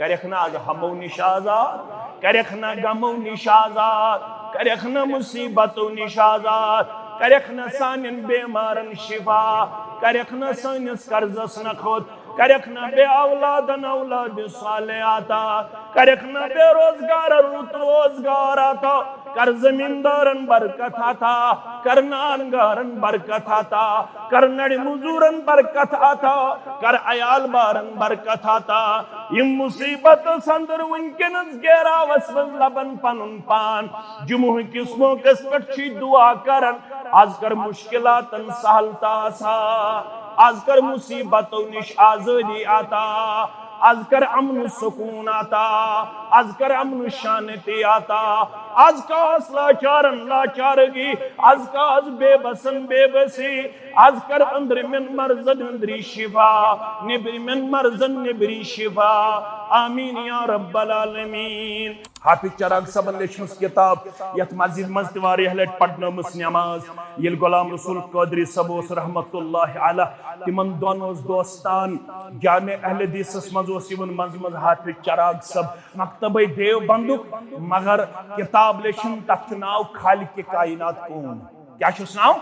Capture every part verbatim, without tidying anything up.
کَرٮ۪کھ نہٕ از ہمو نِش آزاد، کَرٮ۪کھ نہٕ غمو نِش آزاد، کَرٮ۪کھ نہٕ مُصیبتو نِش آزاد، کَرٮ۪کھ نہٕ سانٮ۪ن بیمارن شفا، کَرٮ۪کھ نہٕ سٲنِس قرضس نہٕ کھوٚت، کَرٮ۪کھ نہٕ بے اولادن اولاد صالح عطا، کَرٮ۪کھ نہٕ بے روزگارن رُت روزگار عطا، کَر زمیٖندارن برکت عطا، کَر نان گارن برکت عطا، کَر نَرِ مٔزوٗرن برکت عطا، کَر عیال بارن برکت عطا۔ یِم مُصیبتس اندر وٕنکیٚنس گیراوس منٛز لبن پنُن پان، جمعہ کِس موقعس پٮ۪ٹھ چھِ دعا کران، از کر مشکلاتن سہل تہٕ آسان، از کر مصیبتو نِش آزٲدی عطا، از کر امن سکون عطا، از کر امن شانتی عطا، از کاس لاچارن لاچارگی، از کاس بے بسن بے بسی، از کر أنٛدرِمٮ۪ن مرضن أنٛدری شفا، نیٚبرِمٮ۪ن مرضن نیٚبری شفا۔ آمین یا رب العالمین۔ حافظ چراغ صٲبن لیچھمٕژ کِتاب، یتھ مسجد منٛز تہِ واریاہ لٹہِ پرنٲومٕژ نماز۔ ییٚلہِ غلام رسول قادری صٲب اوس رحمت اللہ علیہ، تِمن دۄن اوس دوستان۔ جامع اہل حدیثس منٛز اوس یِوان منٛزٕ منٛزٕ حافظ چراغ صٲب، مکتبے دیوبندُک، مگر کِتاب لیچھِن، تتھ چھُ ناو خالق کائنات کون۔ کیٛاہ چھُس ناو؟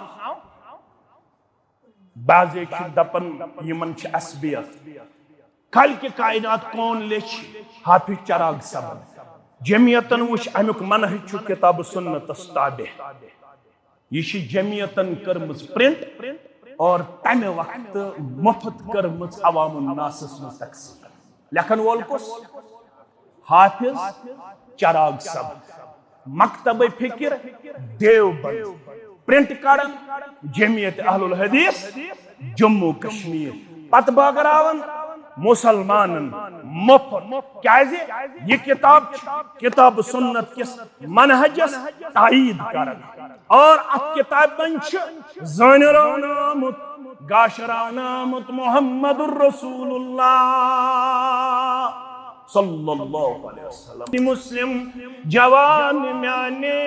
بعضے چھِ دپان یِمن چھِ عصبیت۔ خالق کائنات کون لیچھ حافظ چراغ صٲبن۔ جمعیتن وٕچھ امیُک منہج چھُ کتاب سنتس تابع۔ یہِ چھِ جمعیتن کٔرمٕژ پرنٹ اور تمہِ وقتہٕ مفت کٔرمٕژ عوام الناسس منٛز تقسیم۔ لیکھن وول کُس؟ حافظ چراغ صٲب، مکتبہ فکر دیوبند، پرنٹ کران جمعیت اہل الحدیث جموں کشمیر، پتہٕ بٲگراوان مسلمانن مفت۔ کیازِ؟ یہ کتاب چھِ کتاب سنت کس منہجس تائید کران۔ اور اتھ کتابہِ منٛز چھُ زٲنراونہٕ آمُت، گاشراونہٕ آمُت محمد رسول اللہ صلی اللہ علیہ وسلم۔ مسلم جوان میانے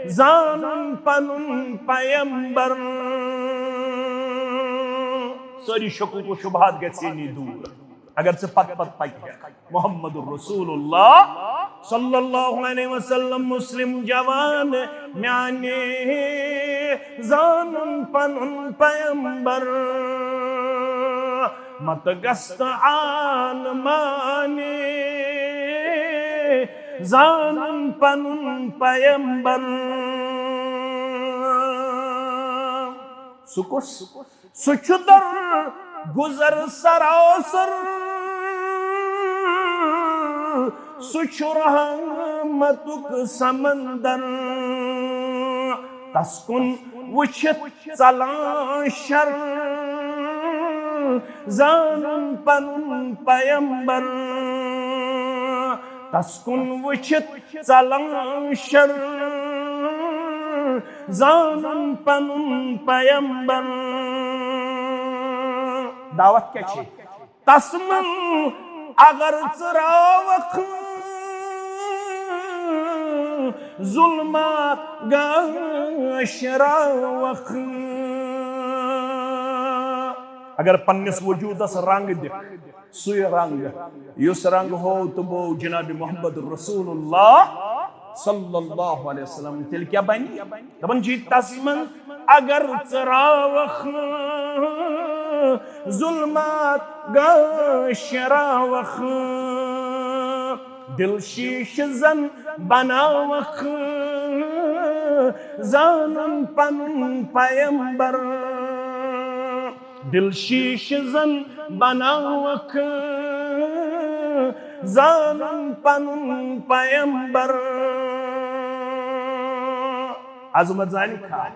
زانن پنن پیمبر۔ سٲری شکوک و شبہات گژھِ نی دور۔ اگر ژٕ پتہٕ پتہٕ پککھ، محمد رسول اللہ صلی اللہ علیہ وسلم، مسلم جوان میانے زانن پنن پیمبر، مت گست آن مانے زانن پنن پیمبر۔ سُہ کُس؟ سُہ چھُ در گُزر سراسر، سُہ چھُ رحمتُک سمندر۔ تس کُن وٕچھِتھ ژلان شر، زانُن پنُن پیمبر۔ تس کُن وٕچھِتھ ژلان شر، زانُن پنُن پیمبر۔ دعوت کیٛاہ چھِ؟ تس منٛز اگر ژٕ راوکھ، ظلمات گاش راوکھ۔ اگر پننِس وجودس رنگ دِکھ، سُے رنگ، یُس رنگ ہوو تہٕ بوو جناب محمد رسول اللہ صلی اللہ علیہ وسلم، تیٚلہِ کیٛاہ بنہِ؟ دپان چھِ تس منٛز اگر ژٕ راوکھ، ظلمات گاش راوکھ، دل شیش زن بناوکھ، زانن پنن پیمبر۔ دل شیش زن بناوکھ، زانن پنن پیمبر۔ عظمت زانہِ کھا۔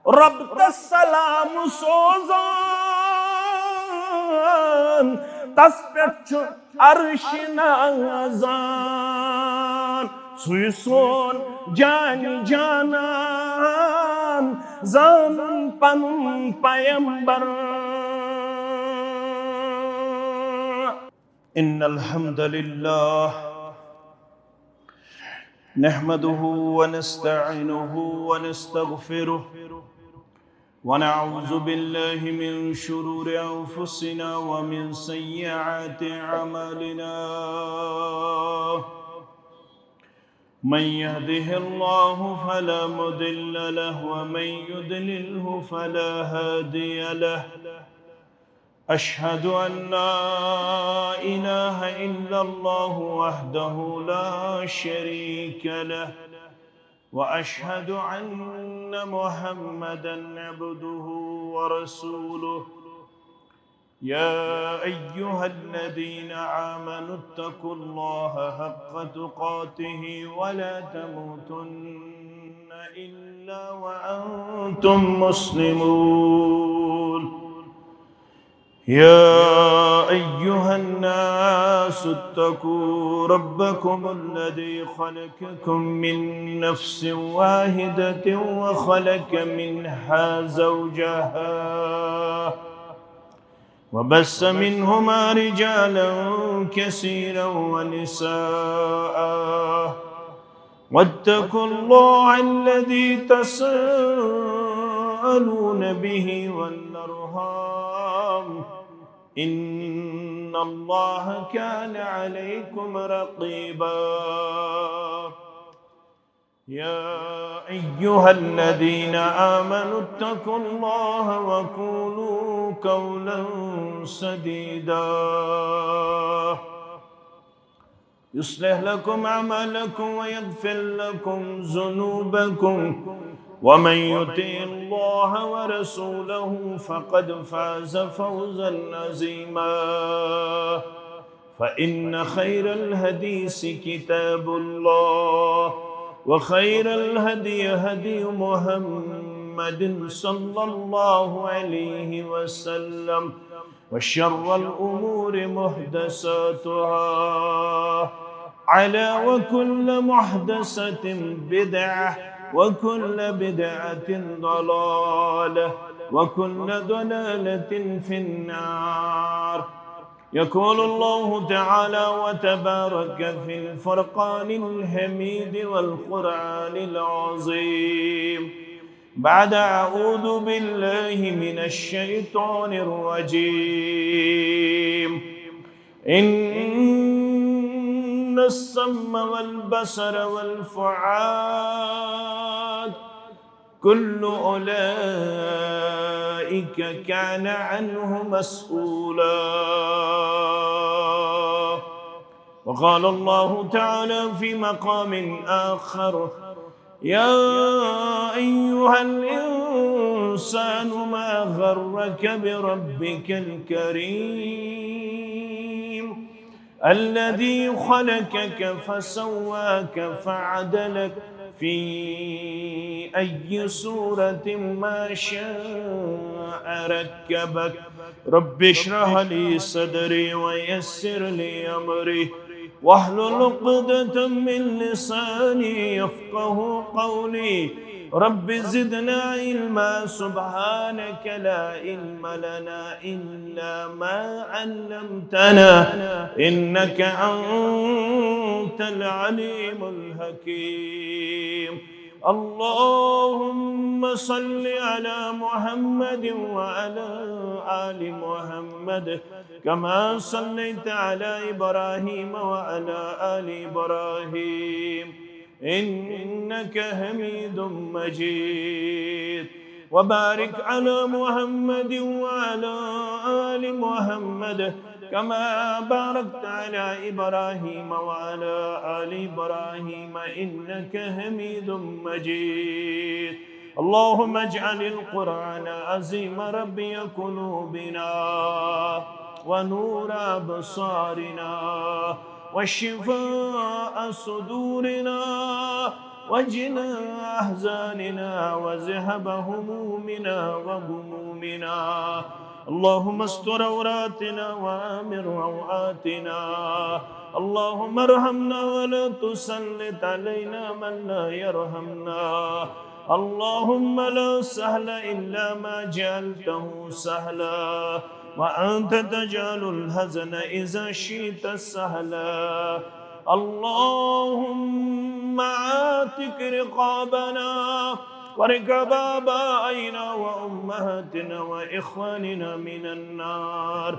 رب تس سلام سوزان، تس پٮ۪ٹھ چھُ عرش نازان۔ سُے سون جان جانان، زانن پنن پیمبر۔ إن الحمد لله نحمده ونستعينه ونستغفره ونعوذ بالله من شرور أنفسنا ومن سيئات أعمالنا. من يهده الله فلا مضل له ومن يضلله فلا هادي له. أشهد أن لا إله إلا الله وحده لا شريك له، وأشهد أن محمدا عبده ورسوله. يا أيها الذين آمنوا اتقوا الله حق تقاته ولا تموتن إلا وأنتم مسلمون. يا أيها الناس اتقوا ربكم الذي خلقكم من نفس واحدة وخلق منها زوجها وبث منهما رجالا كثيرا ونساء، واتقوا الله الذي تساءلون به والأرحام، إن الله كان عليكم رقيبا. يا أيها الذين آمنوا اتقوا الله وقولوا قولا سديدا، يصلح لكم أعمالكم ويغفر لكم ذنوبكم، ومن يطع الله ورسوله فقد فاز فوزا عظيما. فإن خير الحديث كتاب الله، وخير الهدي هدي محمد صلى الله عليه وسلم، وشر الأمور محدثاتها، ألا وكل محدثة بدعة، وكل بدعة ضلالة، وكل ضلالة في النار. يقول الله تعالى وتبارك في الفرقان الحميد والقرآن العظيم بعد أعوذ بالله من الشيطان الرجيم. إن السمع والبصر والفؤاد كل أولئك كان عنه مسؤولا. وقال الله تعالى في مقام آخر: يا أيها الإنسان ما غرك بربك الكريم الذي خلقك فسواك فعدلك في أي صورة ما شاء ركبك. رب اشرح لي صدري ويسر لي أمري واحلل عقدة من لساني يفقه قولي. رب زدنا علما، سبحانك لا علم لنا إلا ما علمتنا، إنك أنت العليم الحكيم. اللهم صل على محمد وعلى آل محمد كما صليت على إبراهيم وعلى آل إبراهيم إنك حميد مجيد. وبارك على محمد وعلى آل محمد كما باركت على إبراهيم وعلى آل إبراهيم إنك حميد مجيد. اللهم اجعل القرآن العظيم ربيع قلوبنا ونور أبصارنا وشفاء صدورنا وجلاء أحزاننا وذهاب همومنا وغمومنا. اللهم استر عوراتنا وآمن روعاتنا. اللهم ارحمنا ولا تسلط علينا من لا يرحمنا. اللهم لا سهل إلا ما جعلته سهلا، وأنت تجعل الحزن إذا شئت سهلا. اللهم اعتق رقابنا واركب آبائنا وأمهاتنا وإخواننا من النار.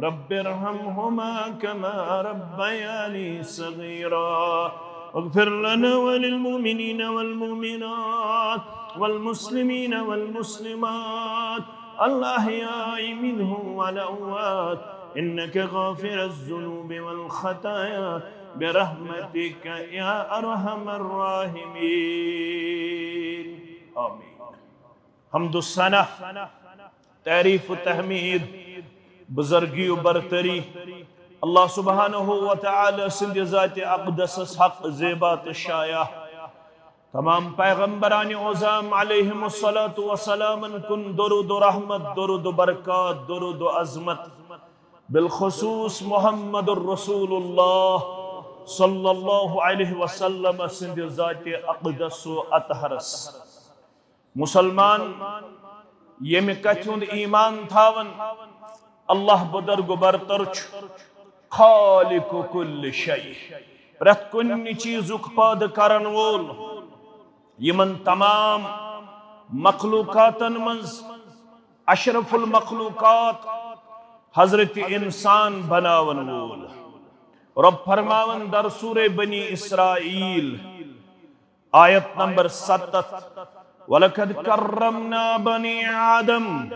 رب ارحمهما كما ربياني صغيرا. واغفر لنا وللمؤمنين والمؤمنات والمسلمين والمسلمات الأحياء منهم والأموات إنك غافر الذنوب والخطايا برحمتك يا أرحم الراحمين. آمين. حمد و ثنا، تعریف و تحمید، بزرگی و برتری اللہ سبحانہ و تعالی سند ذات اقدسس حق، زیبا تہٕ شایع۔ تمام پیغمبران عظام علیہم الصلوۃ والسلام کن درود و رحمت، درود و برکات، درود و عظمت، بالخصوص محمد الرسول اللہ صلی اللہ علیہ وسلم سند ذات اقدس و اطہرس۔ مسلمان، ییٚمہِ کتھِ ہُنٛد ایمان تھاون، اللہ بزرگ و برتر چھُ، خالق کل شیء، پرٛٮ۪تھ کُنہِ چیٖزُک پٲدٕ کرن وول، یِمن تمام مخلوقاتن منٛز اشرف المخلوقات حضرت انسان بناون وول۔ رب فرماون در سورہ بنی اسرائیل، آیت نمبر ستتھ، وَلَقَدْ كَرَّمْنَا بَنِي آدَمَ،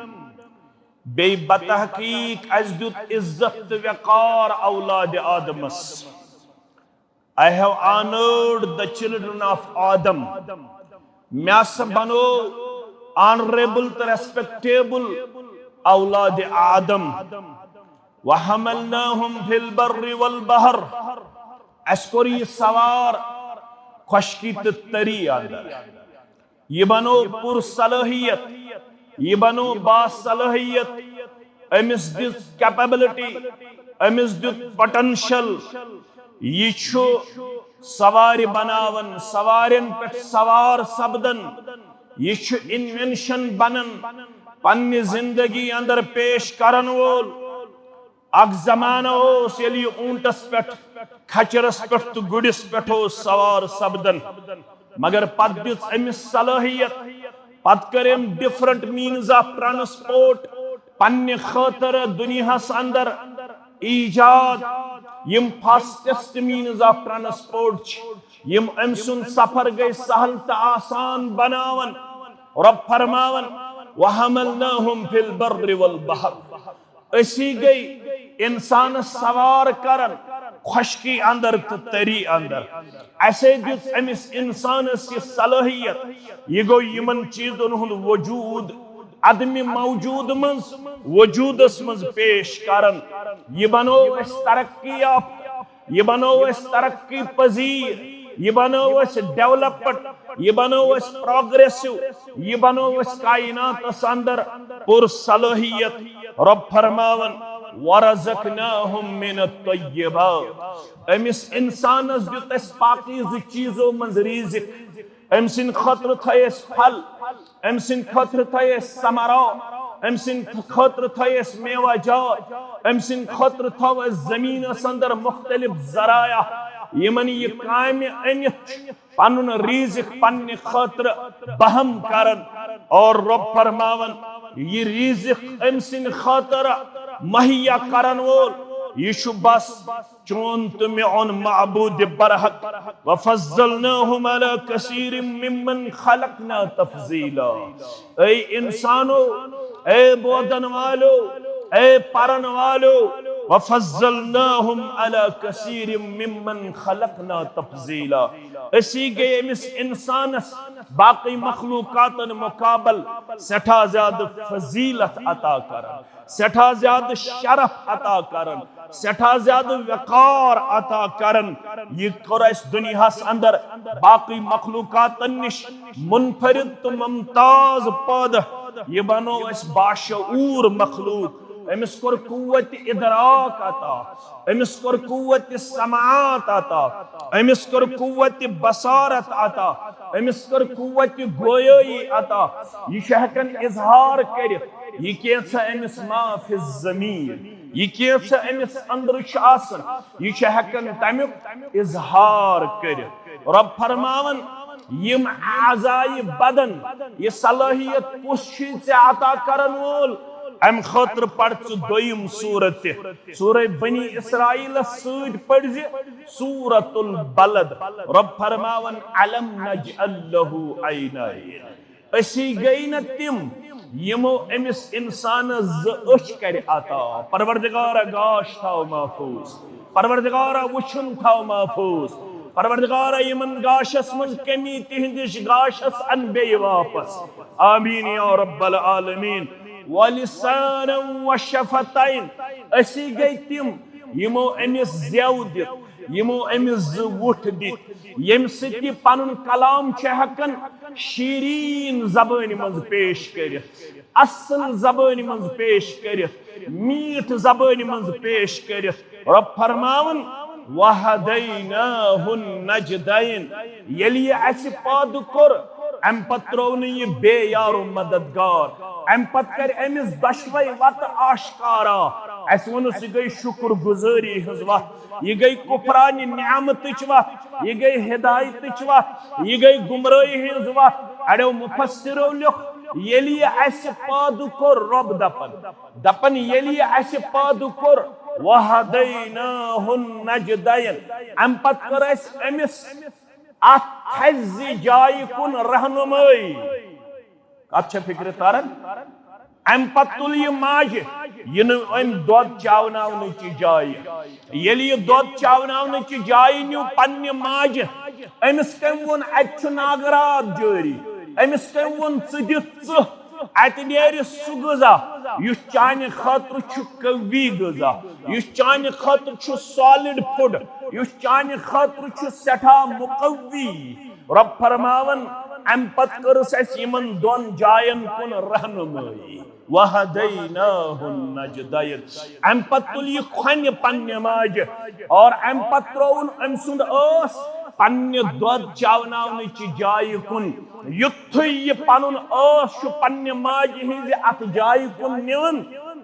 بیٚیہِ بتحقیق اسہِ دیُت عزت تہٕ وقار اولاد Adams. I have honored the children of Adam. مےٚ ہسا بنوو آنریبل تہٕ ریسپیکٹیبل اولاد آدم۔ وَحَمَلْنَاهُمْ فِي الْبَرِّ وَالْبَحْرِ۔ اسہِ کوٚر یہِ سوار خۄشکی تہٕ تری اندر۔ یہِ بنوو پُر صلٲحیت، یہِ بنوو باصلٲحیت، أمِس دِژ کیپیبلٹی، أمِس دیُت پوٹینشل۔ یہِ چھُ سوارِ بناوان، سوارٮ۪ن پٮ۪ٹھ سوار سپدان۔ یہِ چھُ انوینشن بنان، پننہِ زندگی اندر پیش کرن وول۔ اکھ زمانہٕ اوس، ییٚلہِ یہِ اوٗنٹس پٮ۪ٹھ، کھچرس پٮ۪ٹھ تہٕ گُرِس پٮ۪ٹھ اوس سوار سپدان، مگر پتہٕ دِژ أمِس صلٲحیت، پتہٕ کٔر أمۍ different means of transport پننہِ خٲطرٕ دُنیاہس اندر ایجاد، یِم fastest means of transport چھِ، یِم أمۍ سُنٛد سفر گٔے سہل تہٕ آسان بناوان۔ رب فرماوان، وَحَمَلْنَاهُمْ فِي الْبَرِّ وَالْبَحْرِ۔ أسی گٔے انسانس سوار کران خۄشکی اندر تہٕ تری اندر۔ اسے دیُت أمِس انسانس یہِ صلٲحیت۔ یہِ گوٚو یِمن چیٖزن ہُنٛد وجود عدم موجود منٛز وجودس منٛز پیش کران۔ یہِ بنوو اسہِ ترقی یافتہٕ، یہِ بنوو اسہِ ترقی پذیر، یہِ بنوو اسہِ ڈیولپڈ، یہِ بنوو اسہِ پروگریسو، یہِ بنوو اسہِ کائناتس اندر پُر صلٲحیت۔ رب فرماوان، وَرَزَقْنَاهُمْ مِنَ الطَّيِّبَاتِ۔ أمِس انسانس دیُت اسہِ پاکیزٕ چیٖزو منٛز رزق۔ أمۍ سٕنٛدِ خٲطرٕ تھٲے اسہِ پھل، أمۍ سٕنٛدِ خٲطرٕ تھٲے اسہِ ثمرات، أمۍ سٕنٛدِ خٲطرٕ تھٲے اسہِ میوہ جات، أمۍ سٕنٛدِ خٲطرٕ تھٲو اسہِ زٔمیٖنس اندر مختلف ذرایع، یِمن یہِ کامہِ أنِتھ چھُ پنُن رزق پننہِ خٲطرٕ بہم کران۔ اور رب فرماوان، یہِ رزق أمۍ سٕنٛدِ خٲطرٕ مہیا کرن وول، یہِ چھُ بس چون تہٕ میون معبود برحق۔ وَفَضَّلْنَاهُمْ عَلَى كَثِيرٍ مِّمَّنْ خَلَقْنَا تَفْضِيلًا۔ اے انسانو، اے بودن والو، اے پرن والو، وَفَضَّلْنَاهُمْ عَلَى كَثِيرٍ مِّمَّنْ خَلَقْنَا تَفْضِيلًا۔ أسی گٔے أمِس انسانس باقی مخلوقاتن مقابل سٮ۪ٹھاہ زیادٕ فضیلت عطا کران۔ سٮ۪ٹھاہ زیادٕ شرف عطا کران، سٮ۪ٹھاہ زیادٕ وقار عطا کران۔ یہِ کوٚر اسہِ دُنیاہس اندر باقی مخلوقاتن نِش منفرد تہٕ ممتاز پٲدٕ۔ یہِ بنوو اسہِ باشعور مخلوق۔ أمِس کوٚر قوت ادراک عطا، أمِس کوٚر قوت سماعت عطا، أمِس کوٚر قوت بصارت عطا، أمِس کٔر قوت گویٲیی عطا۔ یہِ چھُ ہٮ۪کان اظہار کٔرِتھ، یہِ کینٛژھا أمِس ما فی الضمیر، یہِ کینٛژھا أمِس أنٛدرٕ چھُ آسان، یہِ چھُ ہٮ۪کان تَمیُک اظہار کٔرِتھ۔ رب فرماوان، یِم اعضائے بدن، یہِ صلٲحیت کُس چھُے ژےٚ عطا کرن وول؟ امہِ خٲطرٕ پَر ژٕ دوٚیِم سورت تہِ، سورہ بنی اسرائیلس سۭتۍ پٔرزِ سورۃ البلد۔ رب فرماوان، الم نجعل لہ عینین۔ أسی گٔے نہ تِم، یِمو أمِس اِنسانس زٕ أچھ کرِ عطا؟ پروردگارا، گاش تھاو محفوظ۔ پروردگارا، وٕچھُن تھاو محفوظ۔ پروردگارا، یِمن گاشس منٛز کمی تِہنٛدِس گاشس ان بیٚیہِ واپس۔ آمین یا رب العالمین۔ ولسانا وشفتین۔ أسی گٔے تِم، یِمو أمِس زٮ۪و دِتھ، یِمو أمِس زٕ وُٹھ دِتھ، ییٚمہِ سۭتۍ یہِ پنُن کلام چھُ ہٮ۪کان شیرین زبٲنۍ منٛز پیش کٔرِتھ، اصل زبٲنۍ منٛز پیش کٔرِتھ، میٖٹھ زبٲنۍ منٛز پیش کٔرِتھ۔ رب فرماوان، وہدیناہ النجدین۔ ییٚلہِ یہِ اَسہِ پٲدٕ کوٚر، اَمہِ پتہٕ ترٛوو نہٕ یہِ بے یار و مددگار، اَمہِ پتہٕ کرِ أمِس دۄشوے وتہٕ آشکارا۔ اَسہِ ووٚنُس، یہِ گٔے شُکر گُزٲری ہٕنٛز وتھ، یہِ گٔے کفرانِ نعمتٕچ وتھ، یہِ گٔے ہدایتٕچ وتھ، یہِ گٔے گمرٲہی ہٕنٛز وتھ۔ اَڑیو مفسرو لیوٚکھ، ییٚلہِ یہِ اَسہِ پٲدٕ کوٚر، رب دپان، دپان، ییٚلہِ یہِ اَسہِ پٲدٕ کوٚر، وہدیناہ النجدین، اَمہِ پتہٕ کٔر اَسہِ أمِس اَتھ تھزِ جایہِ کُن رہنمٲیی۔ کتھ چھےٚ فکرِ تران؟ اَمہِ پتہٕ تُل یہِ ماجہِ، یہِ نہٕ أمۍ دۄد چاوناونٕچہِ جایہِ۔ ییٚلہِ یہِ دۄد چاوناونٕچہِ جایہِ نیوٗ پننہِ ماجہِ، أمِس کٔمۍ ووٚن، اَتہِ چھُ ناگہٕ راتھ جٲری؟ أمِس کٔمۍ ووٚن، ژٕ دِکھ ژٕہ؟ اَتہِ نیرِ سُہ غذا یُس چانہِ خٲطرٕ چھُ قوی غذا، یُس چانہِ خٲطرٕ چھُ solid food، یُس چانہِ خٲطرٕ چھُ سٮ۪ٹھاہ مقوی۔ رب فرماوان، اَمہِ پتہٕ کٔرٕس اَسہِ یِمن دۄن جاین کُن رہنمٲیی۔ وہدیناہ النجدین۔ اَمہِ پتہٕ تُل یہِ کھۄنہِ پننہِ ماجہِ اور اَمہِ پتہٕ ترٛووُن أمۍ سُنٛد ٲس پننہِ دۄد چاوناونٕچہِ جایہِ کُن۔ یُتھُے یہِ پنُن ٲس چھُ پننہِ ماجہِ ہٕنٛزِ اَتھ جایہِ کُن نِوان،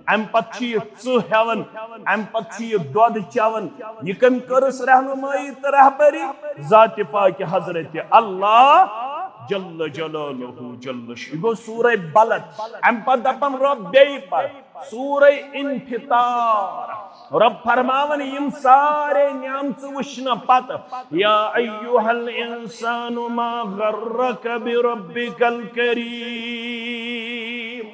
اَمہِ پتہٕ چھُ یہِ ژٕہ ہٮ۪وان، اَمہِ پتہٕ چھُ یہِ دۄد چٮ۪وان۔ یہِ کٔمۍ کٔرٕس رہنمٲیی تہٕ رہبری؟ ذاتِ پاکہِ حضرت اللہ جل جلالہ جل شانہ۔ یہِ گوٚو سورہ بلد۔ اَمہِ پتہٕ دپان رب بیٚیہِ پر سورہ انفطار۔ رب فرماوان یِم سارے نعمژٕ وٕچھنہٕ پتہٕ، یا ایھا الانسان ما غرک بربک الکریم۔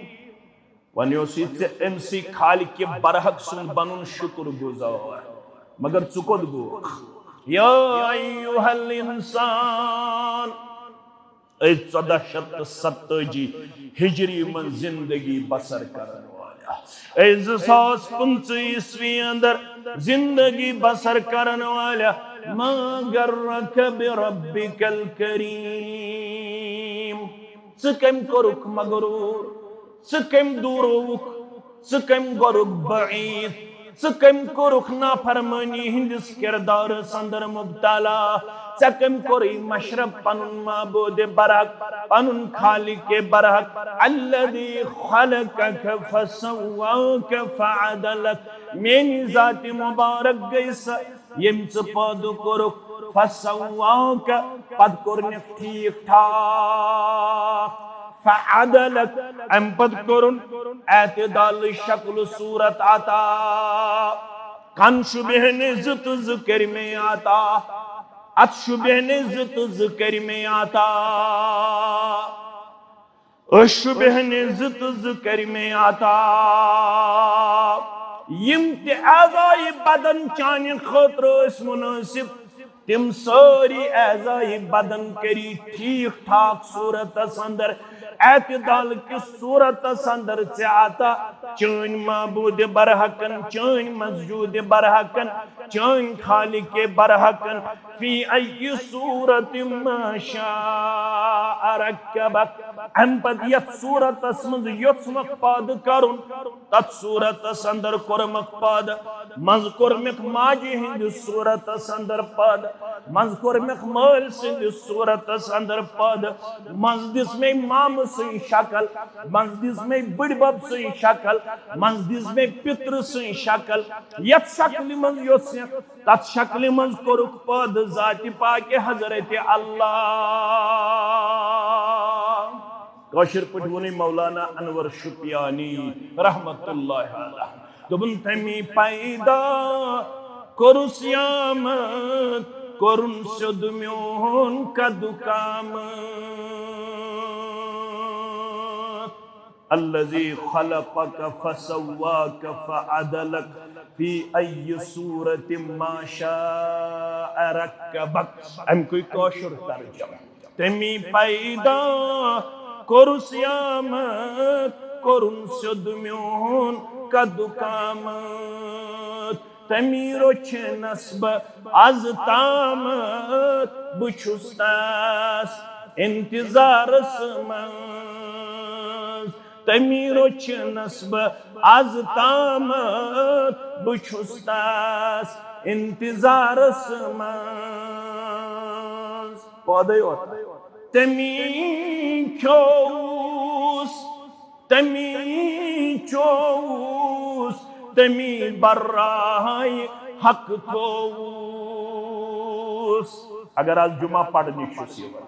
وۄنۍ اوسُے ژےٚ أمۍ سٕے خالقِ برحق سُنٛد بنُن شُکر گُزار، مگر ژٕ کوٚت گوکھ؟ یا ایھا الانسان، اے ژۄدہ شیٚتھ تہٕ ستٲجی ہجری منٛز زندگی بسر کرن والیا، اے زٕ ساس پٕنٛژٕہ عیسوی اندر زندگی بسر کرن والیا، ما غرک بربک الکریم۔ ژٕ کٔمۍ کوٚرُکھ مغرور؟ ژٕ کٔمۍ دوٗرووُکھ؟ ژٕ کٔمۍ کوٚرُکھ بعید؟ ژٕ کٔمۍ کوٚرُکھ نافرمٲنی ہٕنٛدِس کردارس اندر مبتلا؟ ژےٚ کٔمۍ کوٚرُے مشرب پنُن معبود برحق، پنُن خالق برحق؟ الذی خلقک فسواک فعدلک۔ میٛانہِ ذاتِ مبارک گٔے سۄ، ییٚمۍ ژٕ پٲدٕ کوٚرُکھ، فسواک، پتہٕ کوٚرنکھ ٹھیٖک ٹھاک، فعدلک، امہِ پتہٕ کوٚرُن اعتدال شکل صورت عطا۔ کن شوٗبِہنٕے زٕ تہٕ زٕ کٔرۍ مےٚ عطا، اتھ شوٗبِہنٕے زٕ تہٕ زٕ کٔرۍ مےٚ عطا۔ أچھ شوٗبِہنٕے زٕ تہٕ زٕ کٔرۍ مےٚ عطا۔ یِم تہِ اعضائے بدن چانہِ خٲطرٕ ٲسۍ مناسب، تِم سٲری اعضائے بدن کٔری ٹھیٖک ٹھاک صورتس اندر، اعتدال کِس صورتس اندر ژےٚ عطا۔ چٲنۍ معبود برحقن، چٲنۍ مسجود برحقن، چٲنۍ خالق برحقن، فی ای صورت ما شاء رکبک۔ امہِ پتہٕ یتھ صورتس منٛز یوٚژھ مکھ پٲدٕ کرُن، تتھ صورتس اندر کوٚرمکھ پٲدٕ۔ منٛزٕ کوٚرمکھ ماجہِ ہٕنٛدِس صورتس اندر پٲدٕ، منٛزٕ کوٚرمکھ مٲلۍ سٕنٛدِس صورتس اندر پٲدٕ، منٛزٕ دِژ مےٚ مامہٕ سٕنٛز شکل، منٛزٕ دِژ مےٚ بٕڈبب سٕنٛز شکل، منٛزٕ دِژ مےٚ پِترٕ سٕنٛز شکل۔ یتھ شکلہِ منٛز یۄس تتھ شکلہِ منٛز کوٚرُکھ پٲدٕ ذاتِ پاکہِ حضرت اللہ۔ کٲشِر پٲٹھۍ ووٚنُے مولانا انور شُپیانی رحمت اللہ علیہ۔ دوٚپُن، تٔمی پیدا کوٚرُس یامت، کوٚرُن سیوٚد میون قد قامت۔ الذي خلقك فسواك فعدلك في أي صورة ما شاء ركبك۔ اَمہِ کُے کٲشُر ترجمہٕ۔ تٔمی پیدا کوٚرُس یامت، کوٚرُن سیوٚد میون قد قامت۔ تٔمی رچھنس بہٕ از تامت، بہٕ چھُس تس انتظارس منٛز۔ تٔمی رچھنس بہٕ از تامت، بہٕ چھُس تس انتظارس منٛز۔ پٲدَے یوت۔ تٔمی کھیوٚوُس، تٔمی چوٚوُس، تٔمی برایہِ حق تھوٚوُس۔ اگر از جمعہ پرنہِ چھُس یِوان،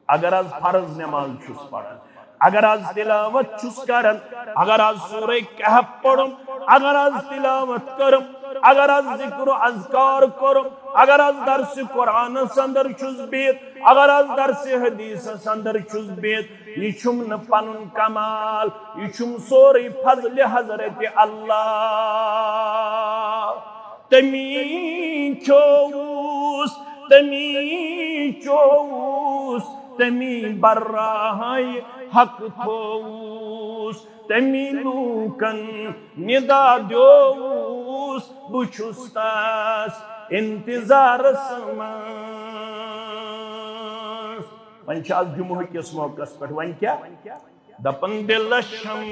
اگر از فرض نماز چھُس پران، اگر از تلاوت چھُس کران، اگر از سورہ کہف پرُن، اگر از تلاوت کرم، اگر از ذکر و اذکار کرم، اگر از درس قرآنس اندر چھُس بِہِتھ، اگر از درس حدیثس اندر چھُس بِہِتھ، یہِ چھُم نہٕ پنُن کمال، یہِ چھُم سورُے فضلِ حضرت اللہ۔ تٔمی کھیوٚوُس، تٔمی چوٚوُس، تٔمی برایہِ حق تھوٚوُس، تٔمی لوٗکن ندا دیوٚوُس، بہٕ چھُس تس انتظارس منٛز۔ وۄنۍ چھِ از جمعہ کِس موقعس پٮ۪ٹھ، وۄنۍ کیٛاہ؟ دپن دلس چھم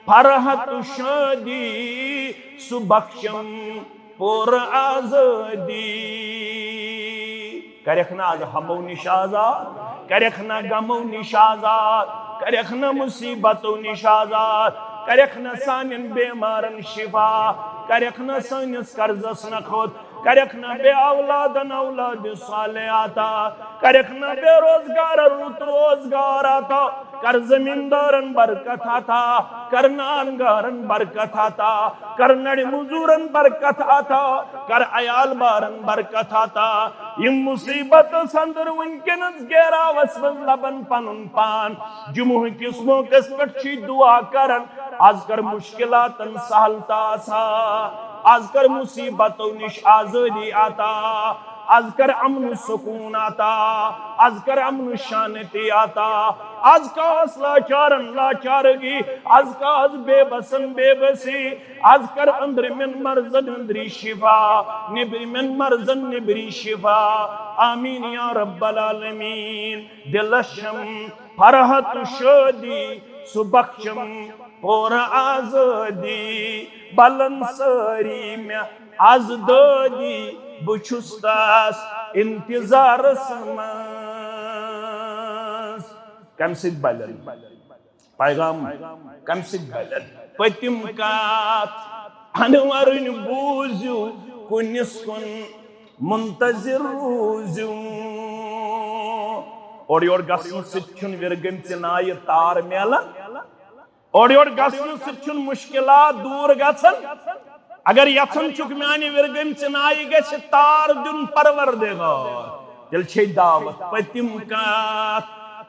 فرحت و شادی، سُہ بخشم پور آزادی۔ کرکھ نہ از ہمو نش آزاد، کرکھ نہ غمو نش آزاد، کرکھ نہ مصیبتو نش آزاد، کرکھ نہ سانین بیمارن شفا، کرکھ نہ سٲنِس قرضس نہ کھوت، کرکھ نہ بے اولادن اولاد صالح عطا، کرکھ نہ بے روزگار رُت روزگار عطا، کر زمیندارن برکت عطا، کر نان گارن برکت عطا، کر نڑِ مزورن برکت عطا، کر عیال بارن برکت عطا۔ یِم مصیبت سندر وٕنکیٚنس گیراوس منٛز لبن پنُن پان، جمعہ کِس موقعس پٮ۪ٹھ چھِ دعا کران، از کر مشکلاتن سہل تہٕ آسان، از کر مصیبتو نش آزادی عطا، از کر امن سکون عطا، از کر امن شانتی عطا، از کاس لاچارن لاچارگی، از کاس بے بسن بے بسی، از کر اندرمن مرضن اندری شفا، نیبرمن مرضن نیبری شفا۔ آمین یا رب العالمین۔ دلس چھم فرحت و شادی، سُہ بخشم پور آزادی، بلن سٲری مےٚ از دٲدی، بہٕ چھُس تس انتظارس منٛز۔ کمہِ سۭتۍ بلن؟ پیغام کمہِ سۭتۍ بلن؟ پٔتِم کتھ، انورٕنۍ بوٗزِو، کُنِس کُن منتظر روٗزِو۔ اورٕ یورٕ گژھنہٕ سۭتۍ چھُنہٕ وِرگٔمژِ نایہِ تار میلان۔ اورٕ یورٕ گژھنہٕ سۭتۍ چھُنہٕ مُشکِلات دوٗر گژھان۔ اگر یژھان چھُکھ میانہِ وِرگٔمژِ نایہِ گژھِ تار دیُن پروردگار، تیٚلہِ چھے دعوت۔ پٔتِم کتھ،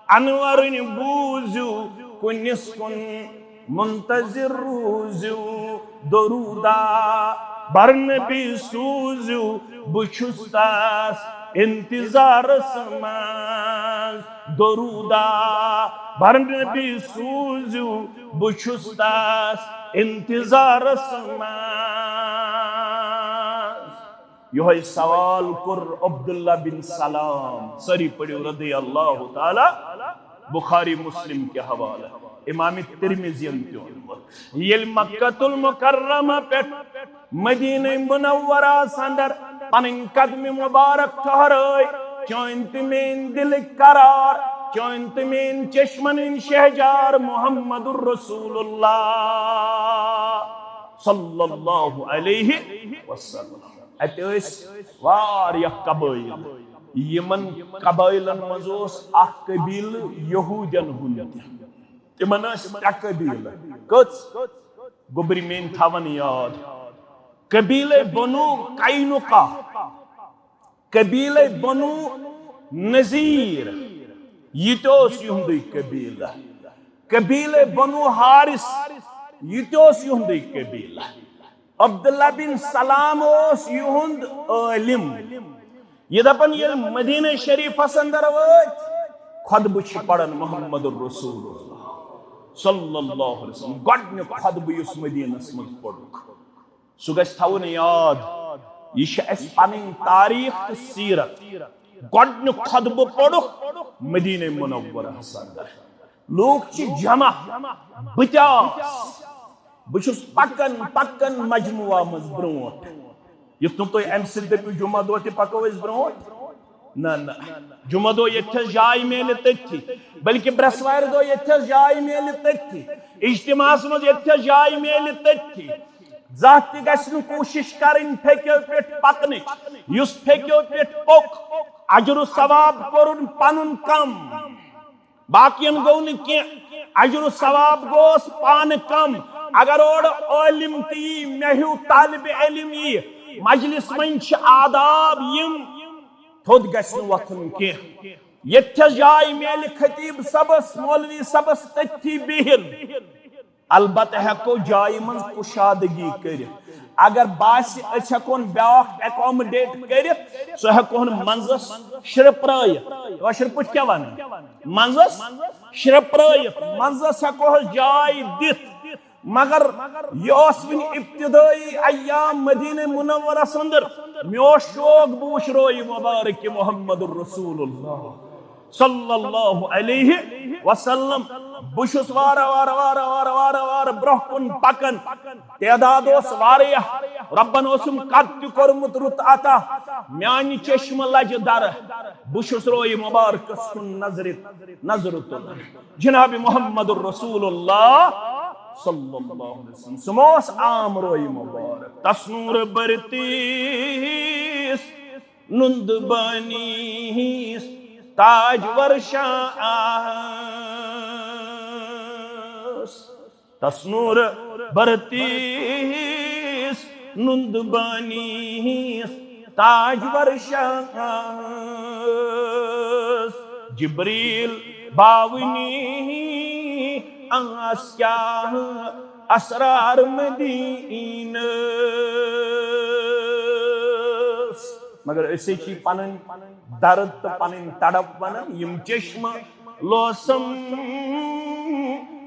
انورٕنۍ بوٗزِو، کُنِس کُن منتظر روٗزِو، درودہ بر نبی سوٗزِو، بہٕ چھُس تس انتظارس منٛز۔ درودہ بر نبی سوٗزِو، بہٕ چھُس تس انتظارس منٛز۔ یِہوٚے سوال کوٚر عبداللہ بن سلام، سٲری پٔرِو رضی اللہ تعالیٰ، بخاری مسلم کہِ حوالہٕ، امام ترمذین تہِ اوٚنمُت۔ ییٚلہِ مکہ المکرمہ پٮ۪ٹھ مدینہ منورہ اندر پنٕنۍ قدم مبارک ٹھہرٲے، چٲنۍ تہٕ میٲنۍ دلٕکۍ قرار، چٲنۍ تہٕ میٲنۍ چشمن ہٕنٛدۍ شہجار محمد رسول اللہ صلی اللہ علیہ وسلم۔ اتہِ ٲسۍ واریاہ قبٲیل۔ یِمن قبٲیلن منٛز اوس اکھ قبیلہٕ یہودین ہُنٛد تہِ۔ تِمن ٲسۍ ترٛےٚ قبیلہٕ۔ کٔژ؟ گوٚبرۍ میٲنۍ تھاوان یاد۔ قبیلے بنو قینقاع، قبیلے بنو نذیر، یہِ تہِ اوس یِہُنٛدُے قبیلہٕ۔ قبیلے بنو حارث، یہِ تہِ اوس یِہُنٛدُے قبیلہٕ۔ عبداللہ بن سلام اوس یِہُنٛد عٲلم۔ یہِ دپان، ییٚلہِ مدینہ شریفس اندر وٲتۍ، خطبہٕ چھِ پران محمد رسول اللہ صلی اللہ علیہ وسلم۔ گۄڈٕنیُک خطبہٕ یُس مدینس منٛز پوٚرُکھ، سُہ گژھِ تھاوُن یاد۔ یہِ چھِ اَسہِ پنٕنۍ تاریخ تہٕ سیرت۔ گۄڈٕنیُک خطبہٕ پوٚرُکھ مدینہ منورہس اندر۔ لوٗکھ چھِ جمع، بہٕ تہِ آس۔ بہٕ چھُس پکان پکان مجموعہ منٛز برونٛٹھ۔ یُتھ نہٕ تُہۍ امہِ سۭتۍ دٔپِو، جمعہ دۄہ تہِ پکو أسۍ برونٛٹھ۔ نہ، نہ۔ جمعہ دۄہ ییٚتہِ تھس جاے میلہِ تٔتھی، بلکہِ برٛٮ۪سوارِ دۄہ ییٚتہِ تھس جاے میلہِ تٔتھی۔ اجتماعس منٛز ییٚتہِ تھس جاے میلہِ تٔتھی۔ زانٛہہ تہِ گژھِ نہٕ کوٗشش کرٕنۍ پھیٚکیو پٮ۪ٹھ پکنٕچ۔ یُس پھیٚکیو پٮ۪ٹھ پوٚک، اجر و ثواب کوٚرُن پنُن کم۔ باقین گوٚو نہٕ کینٛہہ، اجر و ثواب گوس پانہٕ کم۔ اگر اورٕ عٲلم تہِ یی، مےٚ ہیوٗ طالب علم یی، مجلس منٛز چھِ آداب یِم، تھوٚد گژھِ نہٕ وۄتھُن کینٛہہ۔ ییٚتہِ چھس جاے میلہِ خطیب صٲبس، مولوی صٲبس تٔتھی بِہِن۔ البتہ ہیٚکو جایہِ منٛز کشادگی کٔرِتھ۔ اگر باسہِ أسۍ ہیٚکون بیٛاکھ accommodate کٔرِتھ، سُہ ہیٚکون منٛزس شرپرٲیِتھ۔ کٲشِر پٲٹھۍ کیٛاہ ونان؟ منٛزس شرپرٲیِتھ، منٛزس ہیٚکوہس جاے دِتھ۔ مگر یہِ اوس وُنہِ ابتدٲیی ایام مدینہ منورس اندر۔ مےٚ اوس شوق، بہٕ وٕچھِ روے مبارک محمد رسول اللہ صلی اللہ علیہ وسلم۔ بہٕ چھُس وارٕ وارٕ، وارٕ وارٕ، وارٕ وارٕ برٛونٛہہ کُن پکان۔ تعداد اوس واریاہ، رۄبن اوسُم قد تہِ کوٚرمُت رُت عطا۔ میانہِ چشمہٕ لجہِ درٕ، بہٕ چھُس روے مبارکس کُن نظرِ، نظرِ تُلان۔ جناب محمد رسول اللہ صلی اللہ علیہ وسلم، سُہ ما اوس عام روے مبارک؟ تس نور برتیس نُند بٲنیس تاج ورشاس۔ تس نور برتیس نُند بٲنیس تاج ورشاس۔ جبریل باونی آس کیٛاہ اسرار مدینس۔ مگر أسۍ چھِ پنٕنۍ درد تہٕ پنٕنۍ تڑپ ونان، یِم چشمہٕ لوسم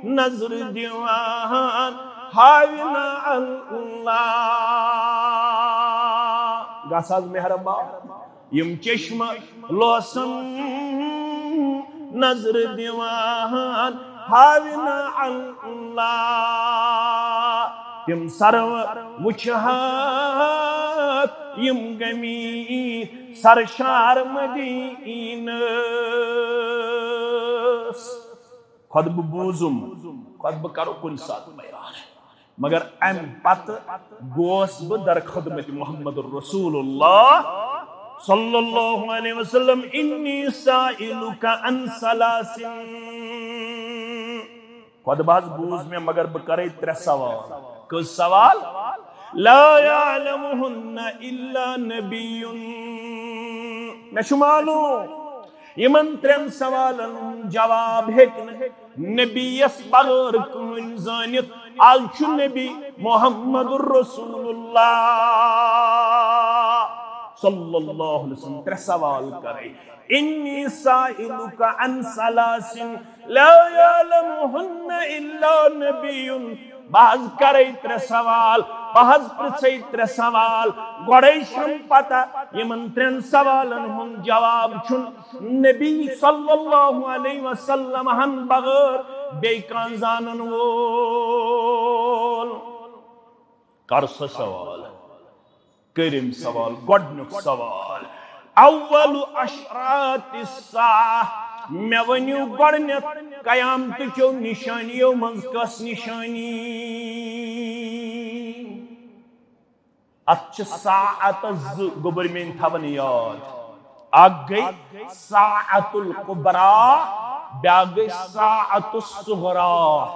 نظر دِوان ہاوِ نہ اللہ۔ گژھ حظ مہربان، یِم چشمہٕ لوسم نظر دِوان ہاوِ نہ اللہ۔ تِم سرو وٕچھہَکھ یِم غمی سرشار مدینس۔ خطبہٕ بوٗزُم، خطبہٕ کرو کُنہِ ساتہٕ بیان۔ مگر امہِ پتہٕ گوس بہٕ در خدمت محمد رسول اللہ صلی اللہ علیہ وسلم۔ انی سائلک عن ثلاث۔ خطبہٕ حظ بوٗز مےٚ، مگر بہٕ کرے ترٛےٚ سوال۔ کٔژ سوال؟ لا یعلمہن الا نبی۔ مےٚ چھُ معلوم، یِمن ترٛٮ۪ن سوالن ہُنٛد جواب ہیٚکہِ نہٕ نبی یس بغٲر کٕہٕنۍ زٲنِتھ۔ از چھُ نبی محمد رسول اللہ صلی اللہ علیہ وسلم ترٛےٚ سوال کرے۔ انی سائلک عن ثلاث لا یعلمہن الا نبی۔ بہٕ حظ کرے ترٛےٚ سوال، بہٕ حظ پرژھے ترٛےٚ سوال۔ گۄڈے چھم پتہ، یِمن ترٛٮ۪ن سوالن ہُنٛد جواب چھُنہٕ نبی صلی اللہ علیہ وسلم ہن بغٲر بیٚیہِ کانٛہہ زانن وول۔ کر سا سوال۔ کٔرِم سوال، گۄڈٕنیُک سوال۔ اول اشراط الساعہ، مےٚ ؤنِو گۄڈٕنیتھ قیامتٕچو نشٲنیو منٛز کۄس نشٲنی؟ اتھ چھِ ساعتس زٕ، گوٚبُر میٲنۍ تھاوان یاد۔ اکھ گٔے ساعت الکبریٰ، بیاکھ گٔے ساعت الصغریٰ۔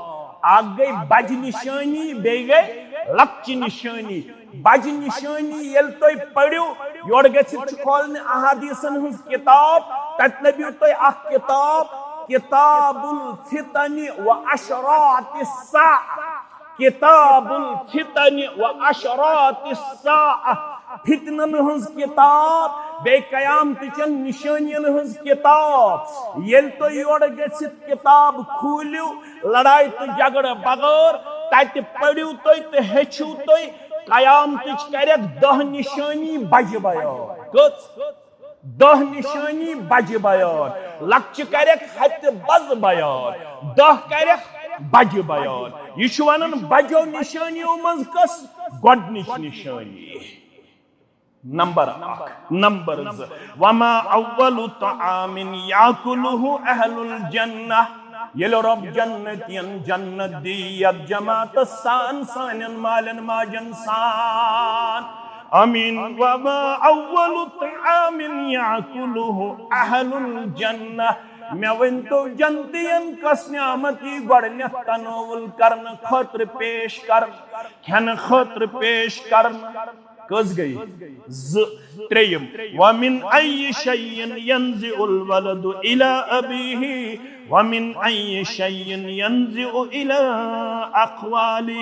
اکھ گٔے بجہِ نشٲنی، بیٚیہِ گٔے لۄکچہِ نشٲنی۔ بجہِ نشٲنی ییٚلہِ تُہۍ پٔرِو، یورٕ گٔژھِتھ چھُ کھولنہِ احادیثن ہٕنٛز کتاب، تتہِ لبِو تُہۍ اکھ کتاب، کتاب الفتن و اشراط الساعہ۔ کتاب الفتن و اشراط الساعہ، فتنن ہٕنٛز کتاب، بیٚیہِ قیامتٕچن نشٲنین ہٕنٛز کتاب۔ ییٚلہِ تُہۍ یورٕ گٔژھِتھ کتاب کھوٗلِو، لڑایہِ تہٕ جھگڑٕ بغٲر، تتہِ پٔرِو تُہۍ تہٕ ہیٚچھِو تُہۍ، قیامتٕچ کرٮ۪کھ دَہ نشٲنی بجہِ بیان۔ کٔژ؟ دَہ نشٲنی بجہِ بیان، لۄکچہِ کرٮ۪کھ ہتہِ بز بیان، دَہ کرٮ۪کھ بجہِ بیان۔ یہِ چھُ ونان بجو نشٲنیو منٛز کس؟ گۄڈنِچ نشٲنی۔ نمبر اکھ، نمبر زٕ، وما اول طعام یاکلہ اہل الجنہ، ییٚلہِ رۄب جنتین جنت دی یتھ جماعتس سان، سانٮ۪ن مالٮ۪ن ماجن سان۔ آمین۔ وما اول طعام یاکلہ اہل الجنہ، مےٚ ؤنۍ تو جنتین کس نعمت یی گۄڈٕنیتھ تناول کرنہٕ خٲطرٕ پیش کرنہٕ، کھٮ۪نہٕ خٲطرٕ پیش کرنہٕ؟ کٔژ گٔے؟ زٕ۔ ترٛیٚیِم، ومن ای شیء ینزع الولد الی ابیہ، ومن ای شیء ینزع الی اقوالہ۔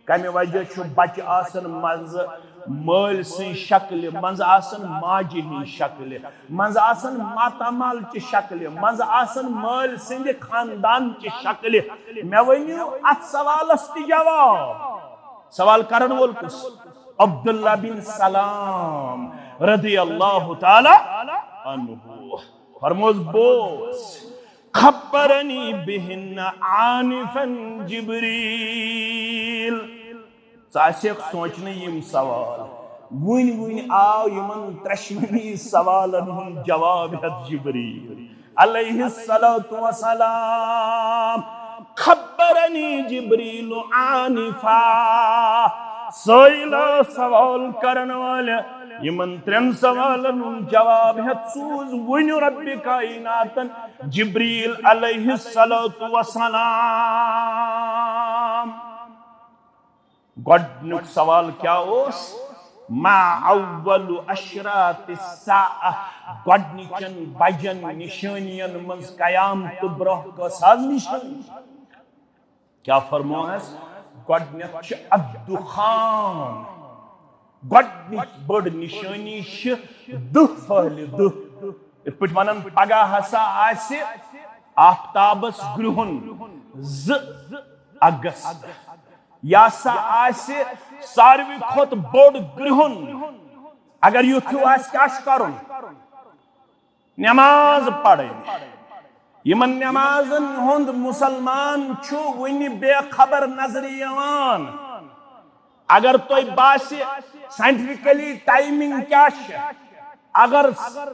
کمہِ وجہ چھُ بچہِ آسان منٛزٕ مٲلۍ سٕنٛز شکلہِ، منٛزٕ آسان ماجہِ ہٕنٛز شکلہِ، منٛزٕ آسان ماتامال چہِ شکلہِ، منٛزٕ آسان مٲلۍ سٕنٛدِ خاندان چہِ شکلہِ؟ مےٚ ؤنِو اتھ سوالس تہِ جواب۔ سوال کرن وول کُس؟ عبداللہ بن سلام رضی اللہ تعالی عنہ۔ فرموس، بوز، خبرنی بہن آنفا جبریل۔ ژٕ آسکھ سونٛچنہٕ یِم سوال۔ وٕنۍ وٕنۍ آو یِمن ترٛٮ۪شوٕنی سوالن ہُنٛد جواب ہٮ۪تھ جبریل علیہ الصلوۃ والسلام۔ خبرنی جبریل آنفا۔ سٲیلہ سوال کرن والہِ یِمن ترٛٮ۪ن سوالن ہُنٛد جواب ہٮ۪تھ سوٗز وٕنہِ رب کائناتن جبریل علیہ الصلوۃ والسلام۔ گۄڈنیُک سوال کیٛاہ اوس؟ ما اول اشراط الساعہ، گۄڈنِچن بجن نشٲنین منٛز قیامتہٕ برونٛہہ کۄس حظ نشٲنی؟ کیٛاہ فرمووہس؟ گۄڈنیتھ چھِ الدخان، گۄڈنِچ بٔڑ نشٲنی چھِ دٕہ پھٔہلہِ، دٕہ۔ یِتھ پٲٹھۍ ونان، پگاہ ہسا آسہِ آفتابس گرٛہُن، زٕ اگست۔ یہِ ہسا آسہِ ساروی کھۄتہٕ بوٚڑ گرٛہُن۔ اگر یُتھ ہیوٗ آسہِ، کیٛاہ چھُ کرُن؟ نماز پرٕنۍ۔ یِمن نمازن ہُنٛد مسلمان چھُ وُنہِ بے خبر نظرِ یِوان۔ اگر تۄہہِ باسہِ scientifically timing کیٛاہ چھِ، اگر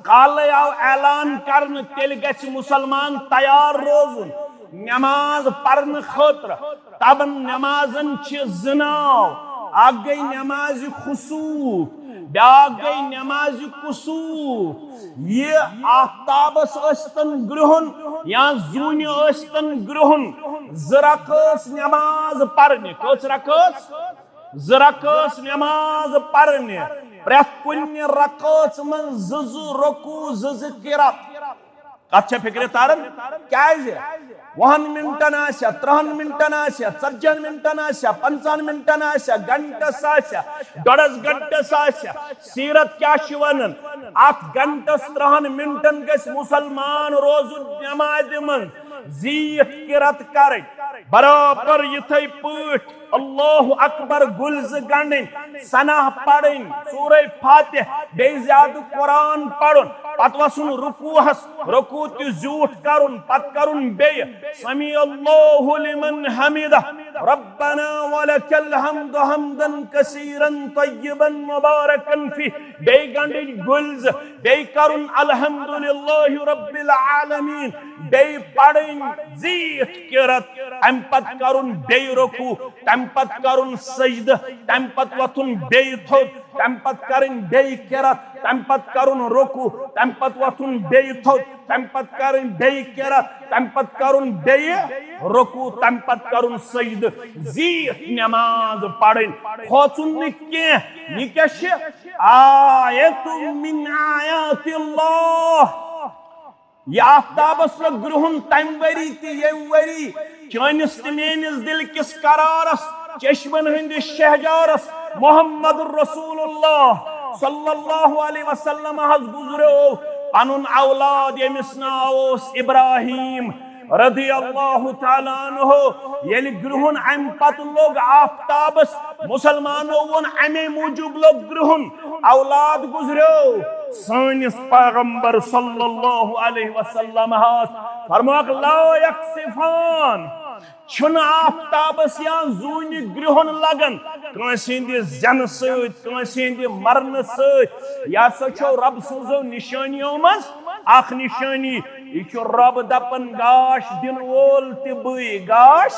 کالے آو اعلان کرنہٕ، تیٚلہِ گژھِ مسلمان تیار روزُن نماز پرنہٕ خٲطرٕ۔ تَمن نمازن چھِ زٕ ناو، اکھ گٔے نمازِ خسوف، بیاکھ گٔے نمازِ کسوف۔ یہِ آفتابس ٲسۍتن گرٛہُن یا زوٗنہِ ٲسۍتن گرٛہُن، زٕ رکٲژ نماز پرنہِ۔ کٔژ رکٲژ؟ زٕ رکٲژ نماز پرنہِ۔ پرٛٮ۪تھ کُنہِ رکٲژ منٛز زٕ زٕ رکوع، زٕ زٕ قرات۔ کتھ چھےٚ فکرِ تران؟ کیازِ؟ وُہن منٹن آسیا، ترٕہن منٹن آسیا، ژتجی ہن منٹن آسیا، پنٛژاہن منٹن آسیا، گنٹس آسیا، ڈۄڈس گنٹس آسیا؟ سیرت کیٛاہ چھِ ونان؟ اتھ گنٹس ترٕہن منٹن گژھِ مسلمان روزُن نمازِ منٛز، زیٖٹھ قرات کرٕنۍ، برابر یِتھے پٲٹھۍ اللہ اکبر گُلۍ زٕ گنڈٕنۍ، ثنا پرٕنۍ، سورہ فاتح، بیٚیہِ زیادٕ قرآن پرُن، پتہٕ وسُن رکوعس، رکوع تہِ زیوٗٹھ کرُن، پتہٕ کرُن بیٚیہِ سمع اللہ لمن حمدہ، ربنا ولک الحمد حمدا کثیرا طیبا مبارکا فیہ، بیٚیہِ گنڈٕنۍ گُلۍ زٕ، بیٚیہِ کرُن الحمدللہ رب العالمین۔ بیٚیہِ پرٕنۍ زیٖٹھ قرات، تَمہِ پتہٕ کرُن بیٚیہِ رکوع، تَمہِ پتہٕ کرُن سجدٕ، تَمہِ پتہٕ وۄتھُن بیٚیہِ تھوٚد، تَمہِ پتہٕ کرٕنۍ بیٚیہِ قرات، تَمہِ پتہٕ کرُن رکوع، تَمہِ پتہٕ وۄتھُن بیٚیہِ تھوٚد، تَمہِ پتہٕ کرٕنۍ بیٚیہِ قرات، تَمہِ پتہٕ کرُن بیٚیہِ رکوع، تَمہِ پتہٕ کرُن سجدٕ۔ زیٖٹھ نماز پرٕنۍ، کھوژُن نہٕ کینٛہہ۔ یہِ کیٛاہ چھِ؟ آیت من آیات اللہ۔ یہِ آفتابس لوٚگ گرٛہُن تمہِ ؤری تہِ ییٚمہِ ؤری چٲنِس تہٕ میٲنِس دِل کِس قرارس، چشمن ہٕنٛدِس شہجارس محمد رسول اللہ صلی اللہ علیہ وسلم حظ گُزریو۔ پنُن اولاد، ییٚمِس ناو اوس ابراہیم رضی اللہ تعالیٰ عنہ، ییٚلہِ گرٛہُن امہِ پتہٕ لوٚگ آفتابس، مسلمانو ووٚن، امے موٗجوٗب لوٚگ گرٛہُن، اولاد گُزریو۔ سٲنِس پیغمبر صلی اللہ علیہ وسلم حظ فرمووُکھ، لا یکسفان، چھُنہٕ آفتابس یا زوٗنہِ گرٛہُن لگان کٲنٛسہِ ہٕنٛدِ زٮ۪نہٕ سۭتۍ، کٲنٛسہِ ہٕنٛدِ مرنہٕ سۭتۍ۔ یہِ ہسا چھو رۄب سٕنٛزو نِشٲنیو منٛز اکھ نِشٲنی۔ یہِ چھُ رۄب دپان، گاش دِنہٕ وول تہِ بٕے، گاش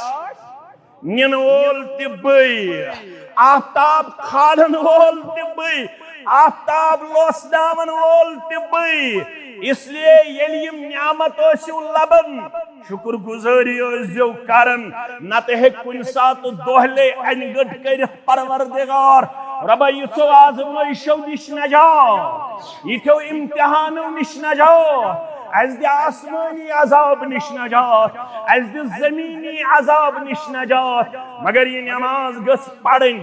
نِنہٕ وول تہِ بٕے، آفتاب کھالن وول تہِ بٕے، آفتاب لوسناون وول تہِ بٕے۔ اس لیے ییٚلہِ یِم نعمت ٲسِو لبان، شُکر گُزٲری ٲسۍزیو کران، نتہٕ ہیٚکہِ کُنہِ ساتہٕ دۄہلے انہِ گٔٹ کٔرِتھ پروردگار۔ رۄبا، یِژھو آزمٲیشو نِش نجات، یِتھیو امتحانو نِش نجات، اسہِ دِ آسمٲنی عذاب نِش نجات، اسہِ دِ زمینی عذاب نِش نجات۔ مگر یہِ نماز گٔژھ پرٕنۍ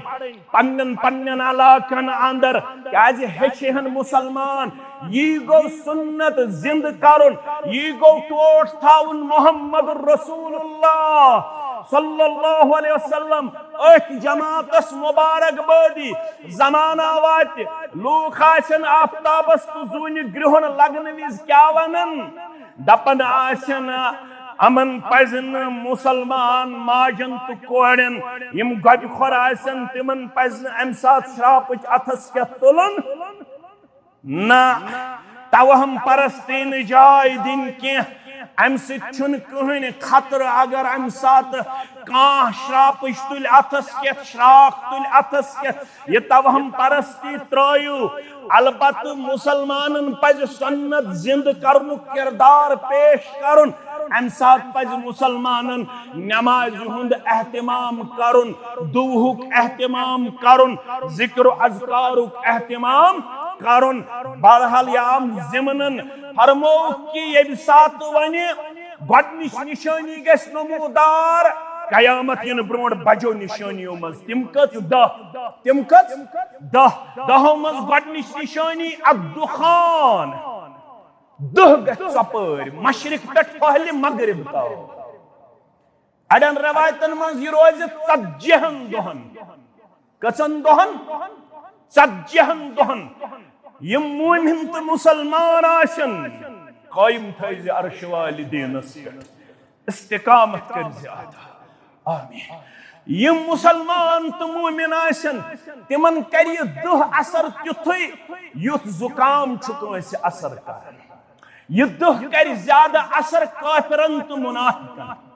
پننٮ۪ن پننٮ۪ن علاقن اندر، کیازِ ہیٚچھِ ہن مسلمان۔ یی گوٚو سُنت زِندٕ کرُن، یی گوٚو ٹوٹھ تھاوُن محمد رسول اللہ صلی اللہ علیہ وسلم۔ أتھۍ جماعتس مبارک بٲدی۔ زمانہ واتہِ، لوٗکھ آسن آفتابس تہٕ زوٗنہِ گرٛہُن لگنہٕ وِزِ کیٛاہ ونان؟ دپان آسن، یِمن پزِ نہٕ، مسلمان ماجن تہٕ کورٮ۪ن، یِم گۄبہِ خۄر آسن، تِمن پزِ نہٕ امہِ ساتہٕ شراپٕچ اتھس کٮ۪تھ تُلُن۔ نہ، توہم پرستی نہٕ جاے دِنۍ کینٛہہ۔ امہِ سۭتۍ چھُنہٕ کٕہٕنۍ خطرٕ۔ اگر امہِ ساتہٕ کانٛہہ شراپٕچ تُلہِ اتھس کٮ۪تھ، شراکھ تُلہِ اتھس کٮ۪تھ، یہِ توہم پرستی ترٲیِو۔ البتہٕ مسلمانن پزِ سنت زندٕ کرنُک کردار پیش کرُن۔ امہِ ساتہٕ پزِ مسلمانن نمازِ ہُنٛد اہتمام کرُن، دُعہُک اہتمام کرُن، ذکر و اذکارُک اہتمام کرُن۔ بہرحال، یام ضمنن فرمووُکھ کہِ ییٚمہِ ساتہٕ وۄنۍ گۄڈٕنِچ نشٲنی گژھِ نمودار، قیامت یِنہٕ برونٛٹھ بجو نشٲنیو منٛز۔ تِم کٔژ؟ دَہ۔ تِم کٔژ؟ دَہ۔ دَہو منٛز گۄڈٕنِچ نشٲنی الدخان۔ دَہ گژھِ ژۄپٲرۍ، مشرق پٮ۪ٹھ پہلہِ مغرب تام۔ اڑٮ۪ن روایتن منٛز یہِ روزِ ژتجی ہن دۄہن۔ کٔژن دۄہن؟ ژتجی ہن دۄہن۔ یِم مومن تہٕ مسلمان آسن، قٲیِم تھٲیزِ عرشہٕ والہِ دیٖنس پٮ۪ٹھ، استقامت کٔرزِ عطا۔ آمین۔ یِم مسلمان تہٕ مومن آسن، تِمن کرِ یہِ دَہ اثر تیُتھُے، یُتھ زُکام چھُ کٲنٛسہِ اثر کران۔ یہِ دَہ کرِ زیادٕ اثر کافرن تہٕ منافقن۔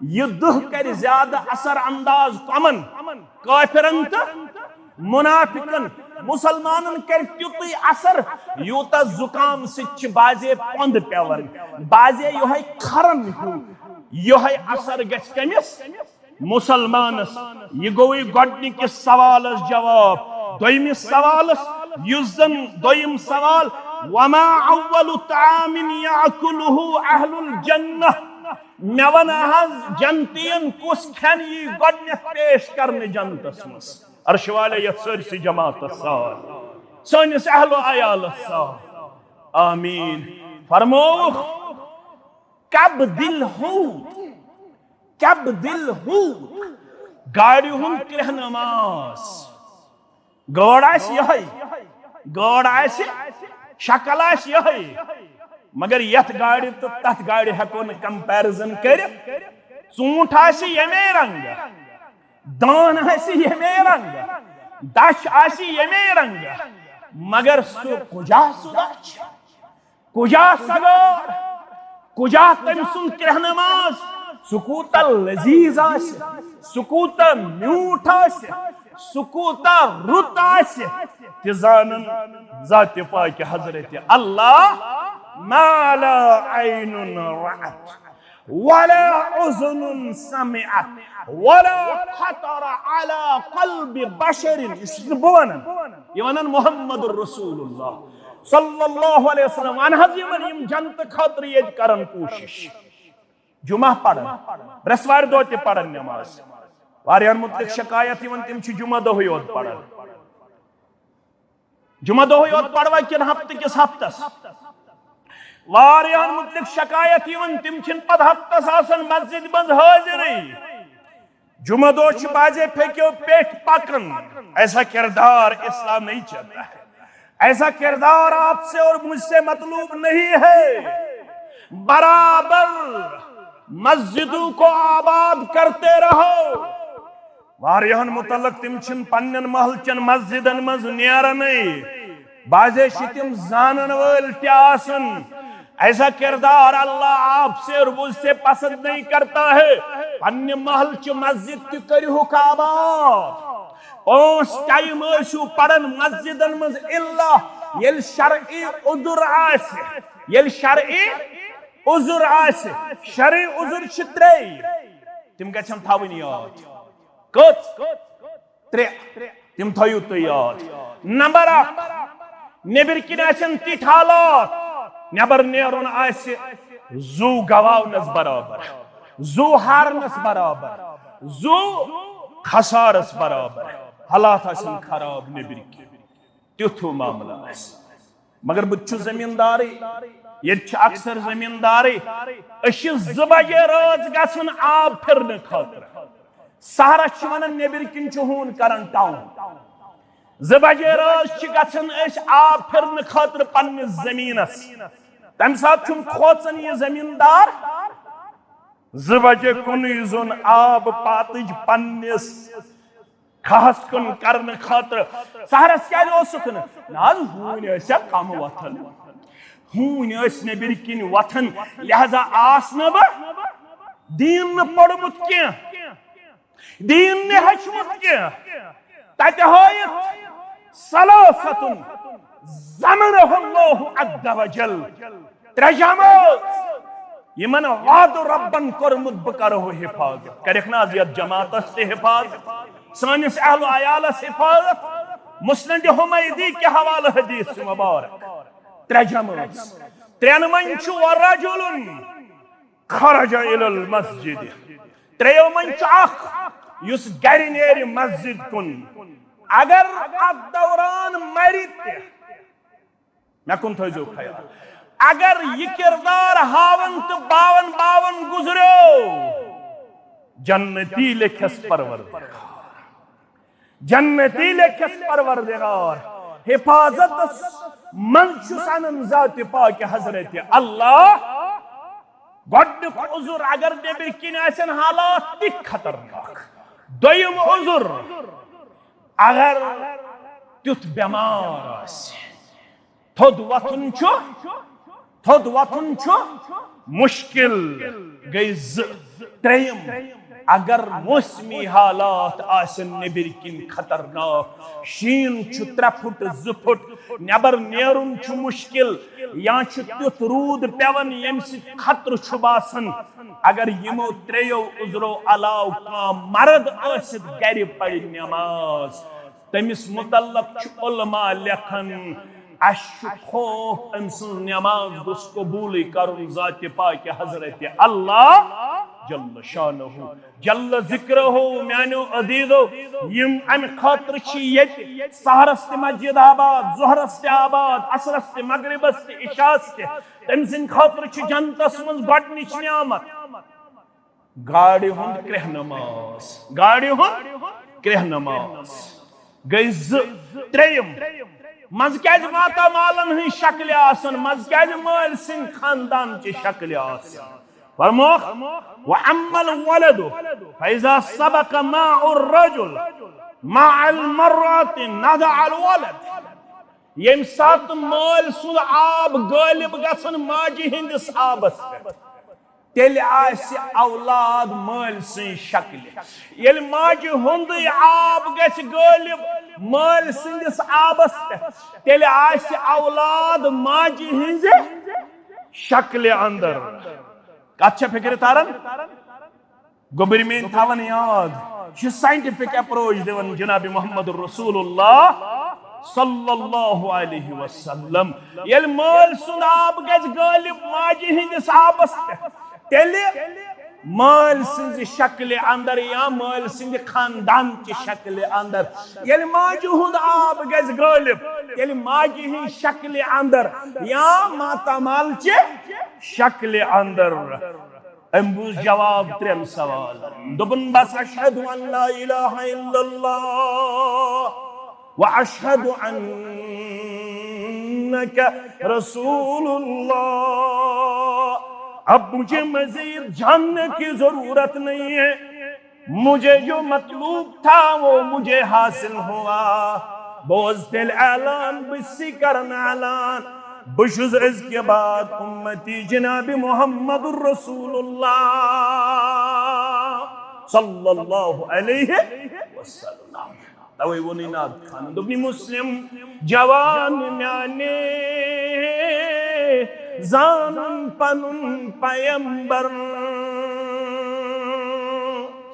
یہِ دَہ کرِ زیادٕ اثر انداز کمن؟ کافرن تہٕ منافقن۔ مسلمانن کرِ تیُتُے اثر، یوٗتاہ زُکام سۭتۍ چھِ بعضے پۄندٕ پٮ۪وان، بعضے یِہوٚے کھرن ہیوٗ۔ یِہوٚے اثر گژھِ کٔمِس؟ مسلمانس۔ یہِ گوٚوُے گۄڈٕنِکِس سوالس جواب۔ دوٚیمِس سوالس، یُس زن دوٚیِم سوال، وما اول طعام یاکلہ اہل الجنہ، مےٚ وَن حظ، جنتین کُس کھٮ۪ن یی گۄڈٕنٮ۪تھ پیش کرنہٕ جنتس منٛز؟ عرشہٕ والے یتھ سٲرسٕے جماعتس سۭتۍ، سٲنِس اہل و عیالس سۭتۍ۔ آمین۔ فرمووُکھ، کب دل ہوت، کب دل ہوت، گاڑِ ہُنٛد کرٛہنہٕ ماز۔ گٲڑ آسہِ یِہوٚے، گٲڑ آسہِ، شکل آسہِ یِہوٚے، مگر یتھ گاڑِ تہٕ تتھ گاڑِ ہٮ۪کو نہٕ comparison کٔرِتھ۔ ژوٗنٛٹھ آسہِ ییٚمے رنٛگہٕ، دان آسہِ ییٚمے رنٛگہٕ، دچھ آسہِ ییٚمے رنٛگہٕ، مگر سُہ کُجا سُہ دچھ؟ کُجا سۄ گٲڑ؟ کجا تٔمۍ سُنٛد کرٛہنہٕ ماز، سُہ کوٗتاہ لذیذ آسہِ، سُہ کوٗتاہ میوٗٹھ آسہِ، سُہ کوٗتاہ رُت آسہِ، تہِ زانن ذاتِ پاکِ حضرت اللہ۔ ما لا عین رأت ولا اذن سمعت ولا خطر على قلب بشر۔ یہِ چھُس نہٕ بہٕ ونان، یہِ ونان محمد رسول اللہ صلی اللہ علیہ وسلم۔ ون حظ یِمن، یِم جنتہٕ خٲطرٕ ییٚتہِ کرن کوٗشش، جمعہ پرن، برٛٮ۪سوارِ دۄہ تہِ پرن نماز۔ واریاہن متعلق شکایت یِوان، تِم چھِ جمعہ دۄہٕے یوت پران۔ جمعہ دۄہٕے یوت پروا کِنہٕ ہفتہٕ کِس ہفتس؟ واریاہن متعلق شکایت یِوان، تِم چھِنہٕ پتہٕ ہفتس آسان مسجد منٛز حٲضرٕے۔ جمعہ دۄہ چھِ بعضے پھیکیو پیٹھ پکان۔ ایسا کردار اسلام نہیں چاہتا ہے۔ ایسا کردار آپ سے اور مجھ سے مطلوب نہیں ہے۔ برابر مسجدوں کو آباد کرتے رہو۔ واریاہن متعلق، تِم چھِنہٕ پننٮ۪ن محلہٕ چٮ۪ن مسجدن منٛز نیرنٕے۔ بعضے چھِ تِم زانن وٲلۍ تہِ آسان۔ ایسا کردار اللہ آپ سے اور مجھ سے پسند نہیں کرتا ہے۔ پننہِ محلہٕ چہِ مسجد تہِ کٔرِہُکھ آباد۔ پانٛژھ ٹایم ٲسِو پران مسجدن منٛز الا ییٚلہِ شرعی عذر آسہِ، ییٚلہِ شرعی عذر آسہِ۔ شرعی عذر چھِ ترٛے، تِم گژھن تھاوٕنۍ یاد۔ کٔژ؟ ترٛےٚ۔ تِم تھٲیِو تُہۍ یاد۔ نمبر اکھ، نیٚبٕرۍ کِنۍ آسن تِتھۍ حالات، نٮ۪بر نیرُن آسہِ زُو گواونس برابر، زُو ہارنس برابر، زُو خسارس برابر۔ حالات آسن خراب نیٚبٕرۍ کِنۍ۔ تیُتھ ہیوٗ معاملہٕ آسہِ۔ مگر بہٕ تہِ چھُس زٔمیٖندارٕے، ییٚتہِ چھِ اکثر زٔمیٖندارٕے۔ أسۍ چھِ زٕ بجے رٲژ گژھان آب پھِرنہٕ خٲطرٕ۔ سحرس چھِ ونان، نیٚبٕرۍ کِنۍ چھُ ہوٗن کران ٹاوُن۔ زٕ بجے رٲژ چھِ گژھان أسۍ آب پھِرنہٕ خٲطرٕ پننِس زٔمیٖنس۔ تمہِ ساتہٕ چھُنہٕ کھوژان یہِ زٔمیٖندار۔ زٕ بجے کُنُے زوٚن آب پاتٕج پننِس کھہس کُن کرنہٕ خٲطرٕ۔ سحرس کیازِ اوسُکھ نہٕ؟ نہ حظ، ہوٗنۍ ٲسۍ ہا کم وۄتھان۔ ہوٗنۍ ٲسۍ نیٚبٕرۍ کِنۍ وۄتھان، لہذا آس نہٕ بہٕ دیٖن نہٕ پوٚرمُت کینٛہہ، دیٖن نہٕ ہیٚچھمُت کینٛہہ۔ تتہِ ہٲیِتھ ثلاثة ضمنهم الله عز وجل۔ ترٛےٚ جمٲژ، یِمن وعدٕ رۄبن کوٚرمُت، بہٕ کرہو حفاظت۔ کرکھ نہ حظ یتھ جماعتس تہِ حفاظت، سٲنِس اہل و عیالس حفاظت؟ مسند حمیدی کہِ حوالہٕ حدیث چھُ مبارک۔ ترٛےٚ جمٲژ، ترٛٮ۪ن منٛز چھُ ورجل خرج الی المسجد۔ ترٛیٚیو منٛز چھُ اکھ یُس گرِ نیرِ مسجد کُن۔ اگر اتھ دوران مرِ تہِ، مےٚ کُن تھٲیزیو خیال۔ اگر یہِ کردار ہاوان تہٕ باون باون گُزریو، جنتی لیکھٮ۪س پروردگار۔ جنتی لیکھٮ۪س پروردگار۔ حفاظتس منٛز چھُس انان ذاتِ پاکِ حضرت اللہ۔ گۄڈنیُک عذر، اگر نیٚبٕرۍ کِنۍ آسن حالات تِتھۍ خطرناک۔ دوٚیِم عذر، اگر تیُتھ بٮ۪مار آسہِ، تھوٚد وۄتھُن چھُ، تھوٚد وۄتھُن چھُ مُشکِل۔ گٔے زٕ۔ ترٛیٚیِم، اگر موسمی حالات آسن نیٚبٕرۍ کِنۍ خطرناک، شیٖن چھُ ترٛےٚ فُٹ، زٕ فُٹ، نٮ۪بر نیرُن چھُ مُشکِل، یا چھُ تیُتھ روٗد پٮ۪وان ییٚمہِ سۭتۍ خطرٕ چھُ باسان، اگر یِمو ترٛیٚیو عذرو علاوٕ کانٛہہ مرد ٲسِتھ گرِ پرِ نٮ۪ماز، تٔمِس متعلق چھُ علماء لیکھان، اَسہِ چھُ خوف أمۍ سٕنٛز نٮ۪ماز گوٚژھ قبوٗلٕے کرُن ذاتِ پاکِ حضرت اللہ جل شانہ، جل ذکرہ۔ میانیو عزیزو، یِم امہِ خٲطرٕ چھِ ییٚتہِ سحرس تہِ مسجد آباد، ظہرس تہِ آباد، عصرس تہِ، مغربس تہِ، عشاءس تہِ، تٔمۍ سٕنٛدِ خٲطرٕ چھِ جنتس منٛز گۄڈنِچ نعمت۔ گاڑِ ہُنٛد کرٛہنہٕ ماز، گاڑِ ہُنٛد کرٛہنہٕ ماز۔ گٔے زٕ۔ ترٛیٚیِم، منٛزٕ کیٛازِ ماتامالن ہٕنٛز شکلہِ آسان، منٛزٕ کیٛازِ مٲلۍ سٕنٛدِ خاندان چہِ شکلہِ آسان؟ فرموکھ، وَأَمَّا الْوَلَدُ فَإِذَا سَبَقَ مَاءُ الرَّجُلِ مَعَ الْمَرْأَةِ نَزَعَ الْوَلَدُ۔ ییٚمہِ ساتہٕ مٲلۍ سُنٛد آب غٲلب گژھن ماجہِ ہٕنٛدِس آبس پٮ۪ٹھ، تیٚلہِ آسہِ اولاد مٲلۍ سٕنٛزِ شکلہِ۔ ییٚلہِ ماجہِ ہُنٛدُے آب گژھِ غٲلب مٲلۍ سٕنٛدِس آبس پٮ۪ٹھ، تیٚلہِ آسہِ اولاد ماجہِ ہٕنٛزِ شکلہِ اندر۔ کتھ چھےٚ فکرِ تران؟ گوٚبرۍ میٲنۍ تھاوان یاد، یہِ چھُ scientific approach دِوان جناب محمد رسول اللہ صلی اللہ علیہ وسلم۔ ییٚلہِ مٲلۍ سُنٛد آب گژھِ غٲلب ماجہِ ہٕنٛدِس آبس پٮ۪ٹھ، تیٚلہِ مٲلۍ سٕنٛزِ شکلہِ اندر یا مٲلۍ سٕنٛدِ خاندان چہِ شکلہِ اندر، ییٚلہِ ماجہِ ہُنٛد آب گژھِ غٲلب، تیٚلہِ ماجہِ ہٕنٛزِ شکلہِ اندر یا ماتامال چہِ شکلہِ اندر۔ أمۍ بوٗز جواب ترٛٮ۪ن سوالن۔ دوٚپُن، "بس اشہد ان لا الہ الا اللہ و اشہد انک رسول اللہ۔ اب مجھے مزید جاننے کی ضرورت نہیں ہے۔ مجھے جو مطلوب تھا وہ مجھے حاصل ہوا۔" بوز تیٚلہِ اعلان، بہٕ چھُسے کران اعلان، بہٕ چھُس أزکہِ بعد اُمتی جناب محمد رسول اللہ صلی اللہ علیہ وسلم۔ توے ووٚنُے ناد خانن، دوٚپنُے، مسلم جوان میانے، زانُن پنُن پیمبر۔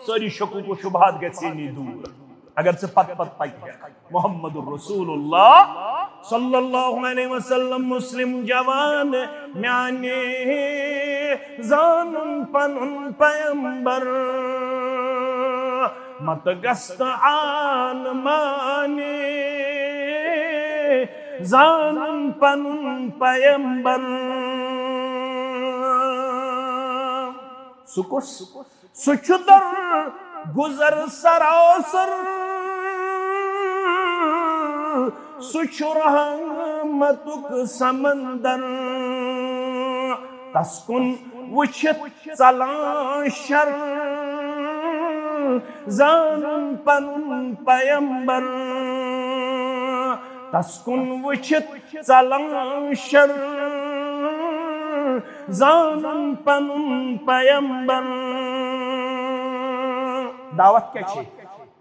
سٲری شکوک و شبہات گژھِ نی دور۔ اگر ژٕ پتہٕ پتہٕ پککھ محمد رسول اللہ صلی اللہ علیہ وسلم، مسلم جوان میانے، زانُن پنُن پیمبر۔ مت گست آن مانے، زانُن پنُن پیمبر۔ سُہ کُس؟ سُہ چھُ در گُزر سراسر، سُہ چھُ رحمتُک سمندر۔ تس کُن وٕچھِتھ ژلان شر، زانُن پنُن پیمبر۔ تس کُن وٕچھِتھ ژلان شر، زانُن پنُن پیمبر۔ دعوت کیٛاہ چھِ؟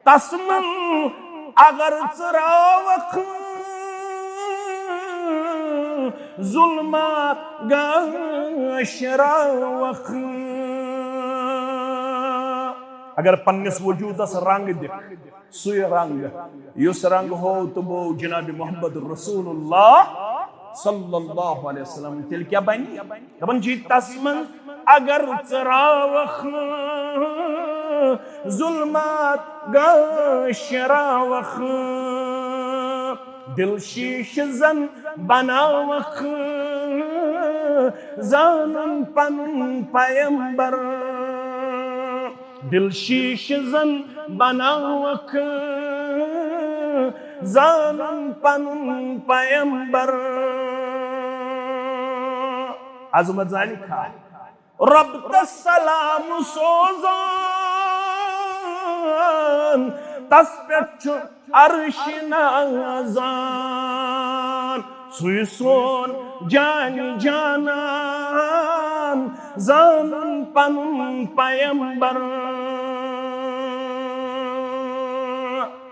تس منٛز اگر ژٕ راوکھ، ظلمات گاش راوکھ۔ اگر پننِس وجودس رنگ دِکھ، سُے رنگ، یُس رنگ ہوو تہٕ بوو جناب محمد رسول اللہ صلی اللہ علیہ وسلم، تیٚلہِ کیٛاہ بنہِ؟ دپان چھِ، تس منٛز اگر ژٕ راوکھ، ظلمات گاش راوکھ، دل شیش زن بناوکھ، زانُن پنُن پیمبر۔ دل شیش زن بناوکھ، زانُن پنُن پیمبر۔ عظمت زانہِ کھا؟ رب تس سلام سوزان، تس پٮ۪ٹھ چھُ عرش نازان۔ سُے سون جان جانان، زانُن پنُن پیمبر۔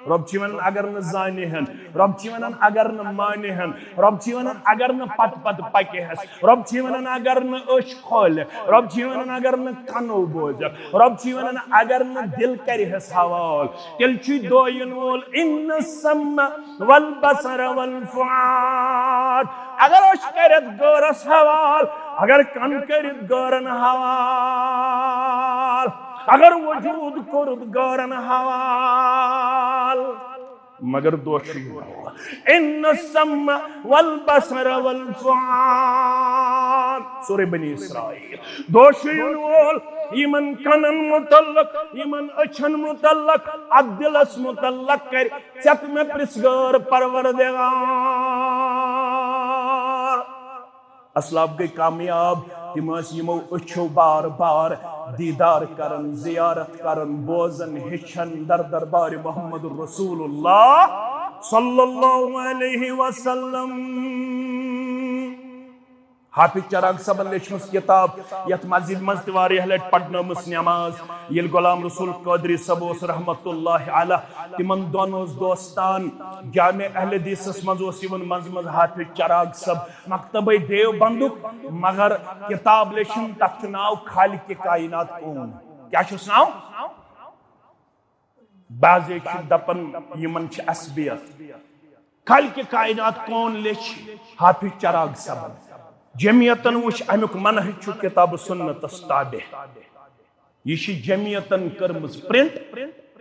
رب چھِ ونان اگر نہٕ زانہِ ہن، رب چھِ ونان اگر نہٕ مانہِ ہن، رب چھِ ونان اگر نہٕ پتہٕ پتہٕ پکہِ ہس، رب چھِ ونان اگر نہٕ أچھ کھولہِ، رب چھِ ونان اگر نہٕ کنو بوزِ، رب چھِ ونان اگر نہٕ دل کرِ ہس حوال، تیٚلہِ چھُ دۄہ یِنہٕ وول ان السمع والبصر والفؤاد۔ اگر أچھ کٔرِتھ غٲرس حوال، اگر کن کٔرِتھ غٲرن حوال، اگر وجود کوٚرُتھ غٲرن حوال، مگر دۄہ چھُ یِنہٕ وول۔ ان السمع والبصر والفؤاد۔ سورہ بنی اسرائیل۔ دۄہ چھُ یِنہٕ وول یِمن کنن متعلق، یِمن أچھن متعلق، اتھ دلس متعلق کرِ ژےٚ تہٕ مےٚ پرژھ گٲر پروردگار۔ اسلاف گٔے کامیاب، تِم ٲسۍ یِمو أچھو بار بار دیدار کران، زیارت کران، بوزان، ہیٚچھان در دربارِ محمد رسول اللہ صلی اللہ علیہ وسلم۔ حافظ چراغ صٲبن لیچھمٕژ کِتاب، یَتھ مسجد منٛز تہِ واریاہ لَٹہِ پرنٲومٕژ نٮ۪ماز۔ ییٚلہِ غلام رسول قٲدری صٲب اوس رحمتہ اللہ علیہ، تِمن دۄن اوس دوستان۔ جامع اہل حدیثس منٛز اوس یِوان منٛزٕ منٛزٕ حافظ چراغ صٲب، مکتبے دیوبندُک، مگر کِتاب لیچھِن، تَتھ چھُ ناو خالق کائنات کون۔ کیٛاہ چھُس ناو؟ بعضے چھِ دپان یِمن چھِ عصبیت۔ خالق کائنات کون لیچھ؟ حافظ چراغ صٲبن۔ جمعیتن وٕچھ امیُک منہج چھُ کتاب سنتس تابع۔ یہِ چھِ جمعیتن کٔرمٕژ پرنٹ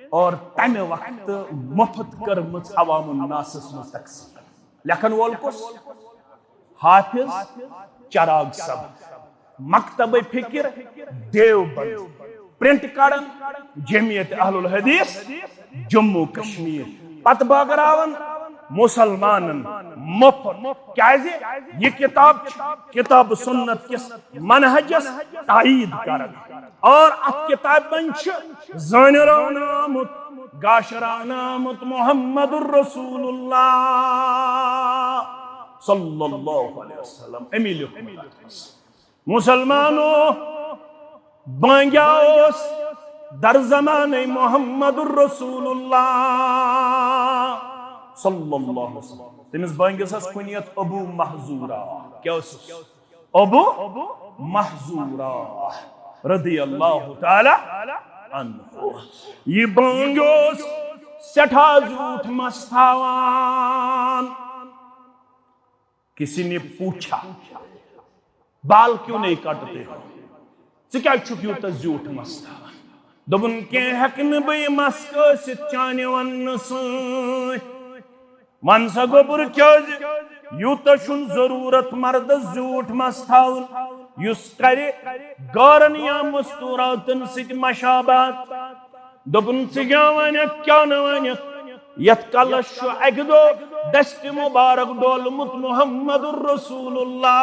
اور تمہِ وقتہٕ مفت کٔرمٕژ عوام الناسس منٛز تقسیم۔ لیکھن وول کُس؟ حافظ چراغ صٲب، مکتبہ فکر دیوبند، پرنٹ کڑان جمعیت اہل الحدیث جموں کشمیر، پتہٕ بٲگراوان مسلمانن مفت۔ کیازِ؟ یہ کتاب چھِ کتاب سنت کس منہجس تائید کران۔ اور اتھ کتابہِ منٛز چھِ زٲنراونہٕ آمُت، گاشراونہٕ آمُت محمد رسول اللہ صلی اللہ علیہ وسلم۔ امی لیوٚکھمُت اتھ منٛز۔ مسلمانو، بانگیا اوس در زمانہ محمد رسول اللہ صلی اللہ علیہ وسلم۔ تٔمِس بٲنگِس ٲس کُنیت ابو محذورہ۔ کیٛاہ اوسُس؟ ابو محذورہ رضی اللہ تعالی عنہ۔ یہِ بانگ اوس سٮ۪ٹھاہ زیوٗٹھ مَس تھاوان۔ کسی نے پوچھا، بال کیوں نہیں کاٹتے ہو؟ ژٕ کیٛازِ چھُکھ یوٗتاہ زیوٗٹھ مَس تھاوان؟ دوٚپُن، کینٛہہ ہٮ۪کہٕ نہٕ بہٕ یہِ مَس کٲسِتھ چانہِ وَننہٕ سۭتۍ۔ وَن سا گوٚبُر، کیٛازِ؟ یوٗتاہ چھُنہٕ ضروٗرت مردس زیوٗٹھ مَس تھاوُن، یُس کرِ غٲرن یا مستوٗراتن سۭتۍ مشابہت۔ دوٚپُن، ژٕ کیٛاہ وَنکھ، کیٛاہ نہٕ وَنکھ؟ یَتھ کلس چھُ اَکہِ دۄہ دستِ مُبارک ڈولمُت محمد رسول اللہ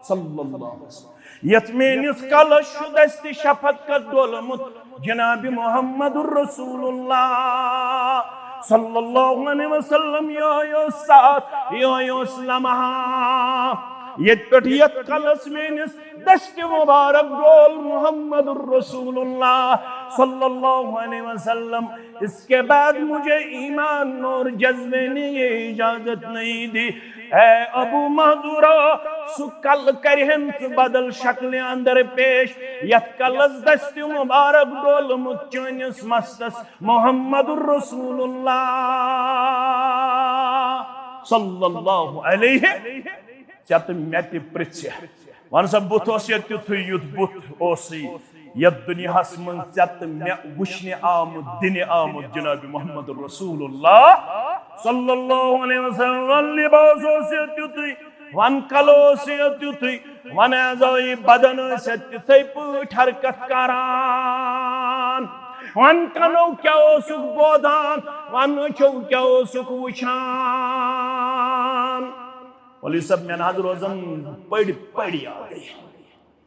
صلی اللہ علیہ وسلم۔ یتھ میٲنِس کلس چھُ دستِ شفقت ڈولمُت جناب محمد رسول اللہ صلی اللہ علیہ وسلم۔ یہے اوس ساتھ، یہے اوس لمحہ، یتھ پٮ۪ٹھ یتھ کلس میٲنِس دستِ مبارک ڈول محمد رسول اللہ صلی اللہ علیہ وسلم۔ اس کے بعد مجھے ایمان اور جذبے نے یہ اجازت نہیں دی۔ اے ابو محذورہ، سُہ کل کرِہن ژٕ بدل شکلہِ اندر پیش، یتھ کلس دستِ مبارک ڈولمُت چٲنِس مستس محمد رسول اللہ صلی اللہ علیہ۔ ژےٚ تہٕ مےٚ تہِ پرژھِ۔ وَن سا، بُتھ اوس یا تیُتھُے یُتھ بُتھ اوسُے یَتھ دُنیاہَس منٛز ژےٚ تہٕ مےٚ وٕچھنہِ آمُت، دِنہِ آمُت جناب محمد رسول اللہ صلی اللہ علیہ وسلم۔ وَن لباس اوس یا تیُتھُے، وَن کلہٕ اوس یا تیُتھُے، وَن اعضاء بدن ٲسۍ یا تِتھَے پٲٹھۍ حرکت کران۔ وَن کَنو کیٛاہ اوسُکھ بوزان، وَن أچھو کیٛاہ اوسُکھ وٕچھان۔ مولوی صٲب، مےٚ نہ حظ روزان پٔرۍ پٔرۍ یادٕے۔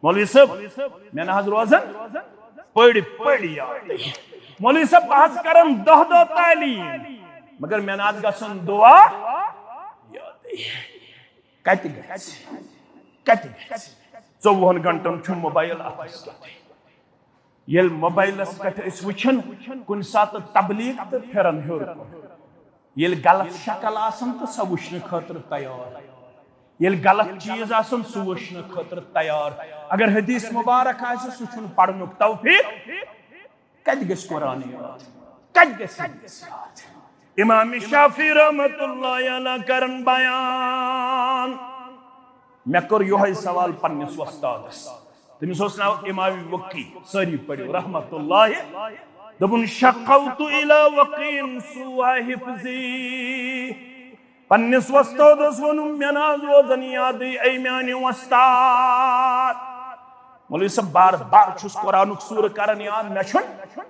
مولوی صٲب، مےٚ نہ حظ روزان پٔرۍ پٔرۍ یادٕے۔ مولوی صٲب، بہٕ حظ کران دۄہ دۄہ تعلیٖم، مگر مےٚ نہ حظ گژھان دُعا یادٕے۔ کتہِ گژھِ؟ کتہِ گژھِ؟ ژوٚوُہن گھنٹن چھُ موبایل اتھس کیتھٕے۔ ییٚلہِ موبایلس پٮ۪ٹھ أسۍ وٕچھن کُنہِ ساتہٕ تبلیغ تہٕ پھرن ہیوٚر کُن۔ ییٚلہِ غلط شکل آسن تہٕ سۄ وٕچھنہٕ خٲطرٕ تیار۔ ییٚلہِ غلط چیٖز آسن سُہ وٕچھنہٕ خٲطرٕ تیار۔ اگر حدیث مبارک آسہِ، سُہ چھُنہٕ پرنُک توفیق۔ کتہِ گژھِ قرآن یاد؟ کتہِ گژھِ حدیث یاد؟ امام شافعی رحمت اللہ علیہ کرن بیان۔ مےٚ کوٚر یِہوٚے سوال پننِس وۄستادس۔ تٔمِس اوس ناو امام وقی، سٲری پٔرِو رحمت اللہ۔ دوٚپُن، شکوت الی وقی سوء حفظی۔ پننِس وۄستادس ووٚنُم، مےٚ نہ حظ روزان یادٕے، اے میانہِ وۄستاد۔ مولوی صٲب، بار بار چھُس قرآنُک سورٕ کران یاد، مےٚ چھُنہٕ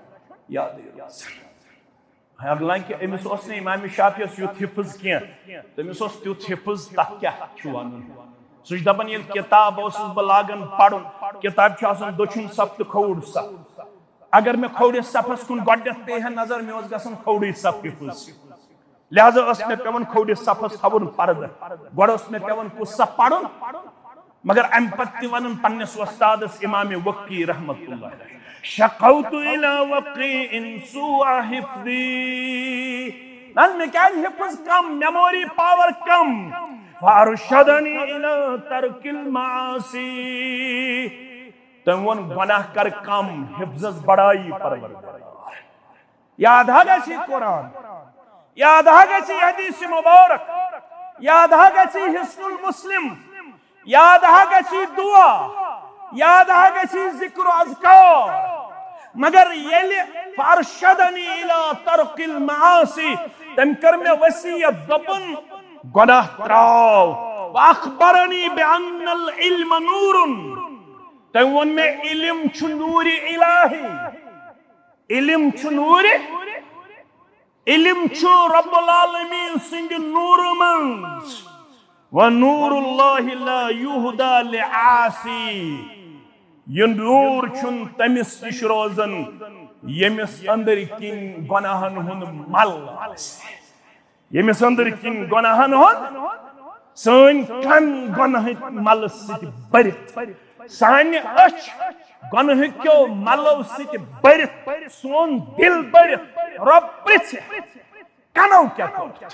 یادٕے روزان۔ حالانکہ أمِس اوس نہٕ امام شافعیس یُتھ حفظ کینٛہہ، تٔمِس اوس تیُتھ حفظ، تتھ کیٛاہ چھُ ونُن؟ سُہ چھُ دپان، ییٚلہِ کتاب اوسُس بہٕ لاگان پرُن، کتاب چھِ آسان دٔچھُن صف تہٕ کھووُر صف۔ اگر مےٚ کھوورِ صفس کُن گۄڈٕنیتھ پیٚیہِ ہا نظر، مےٚ اوس گژھان کھوورِ صف حفظ۔ لہذا ٲس مےٚ پٮ۪وان کھوورِ صفس تھاوُن پردٕ۔ گۄڈٕ اوس مےٚ پٮ۪وان کُس صف پرُن؟ مگر امہِ پتہٕ تہِ ونان پننِس وۄستادس امام وقی رحمت اللہ علیہ، "شکوت الی وقی ان سوء حفظی"۔ نن مےٚ کیازِ حفظ کم، میموری پاور کم؟ فارشدنی الی ترک المعاصی۔ تٔمۍ ووٚن، "گۄناہ کر کم، حفظس بڑایی پروردگار۔" یاد ہا گژھِ قرآن، یاد ہا گژھِ حدیث مبارک، یاد ہا گژھِ حصن المسلم، یاد ہا گژھِ دعا، یاد ہا گژھِ ذکر و اذکار۔ مگر ییٚلہِ فارشدنی الی ترک المعاصی، تٔمۍ کٔر مےٚ وصیت، دوٚپُن، "گۄناہ تراو۔" واخبرنی بان العلم نور، تٔمۍ ووٚن مےٚ، علم چھُ نوٗرِ الہی۔ علم چھُ نوٗرِ، علم چھُ رب العالمین سٕنٛدِ نوٗرٕ منٛز۔ "ونور اللہ لا یہدی لعاصی"۔ یہِ نوٗر چھُنہٕ تٔمِس نِش روزان، ییٚمِس أنٛدٕرۍ کِنۍ گۄناہن ہُنٛد مل آسہِ، ییٚمِس أنٛدٕرۍ کِنۍ گۄناہن ہُنٛد، سٲنۍ کن گۄناہٕکۍ ملہٕ سۭتۍ بٔرِتھ، سانہِ أچھ گۄنہٕ کیو ملو سۭتۍ بٔرِتھ، سون دل بٔرِتھ، رۄب پرژھِ، کنو کیٛاہ کوٚرُتھ؟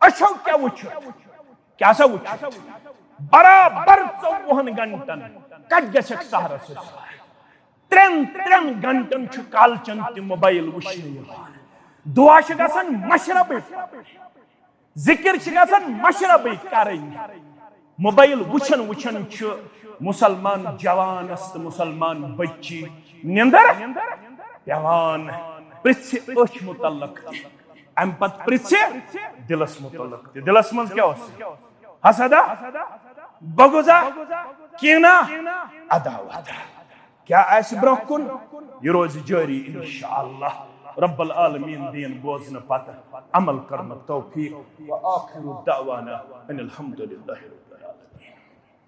أچھو کیٛاہ وُچھُتھ؟ کیٛاہ سا وُچھُتھ؟ برابر ژوٚوُہن گھنٹن کتہِ گژھکھ سحرس سۭتۍ؟ ترٛٮ۪ن ترٛٮ۪ن گھنٹن چھُ کالچن تہِ موبایل وٕچھنہٕ یِوان۔ دعا چھِ گژھان مشربٕچ، ذکر چھِ گژھان مشربٕے کرٕنۍ۔ موبایل وٕچھان وٕچھان چھُ مسلمان جوانس تہٕ مسلمان بچی نِندر پٮ۪وان۔ پرژھِ أچھ متعلق تہِ، امہِ پتہٕ پرژھِ دلس متعلق تہِ۔ دلس منٛز کیٛاہ اوس؟ حسدا، بغضا، کینہ، عداوت۔ کیٛاہ آسہِ برونٛہہ کُن؟ یہِ روزِ جٲری انشاءاللہ۔ رب العالمین دِیِن بوزنہٕ پتہٕ عمل کرنُک توفیق۔ وآخر دعوانا ان الحمد للہ رب العالمین۔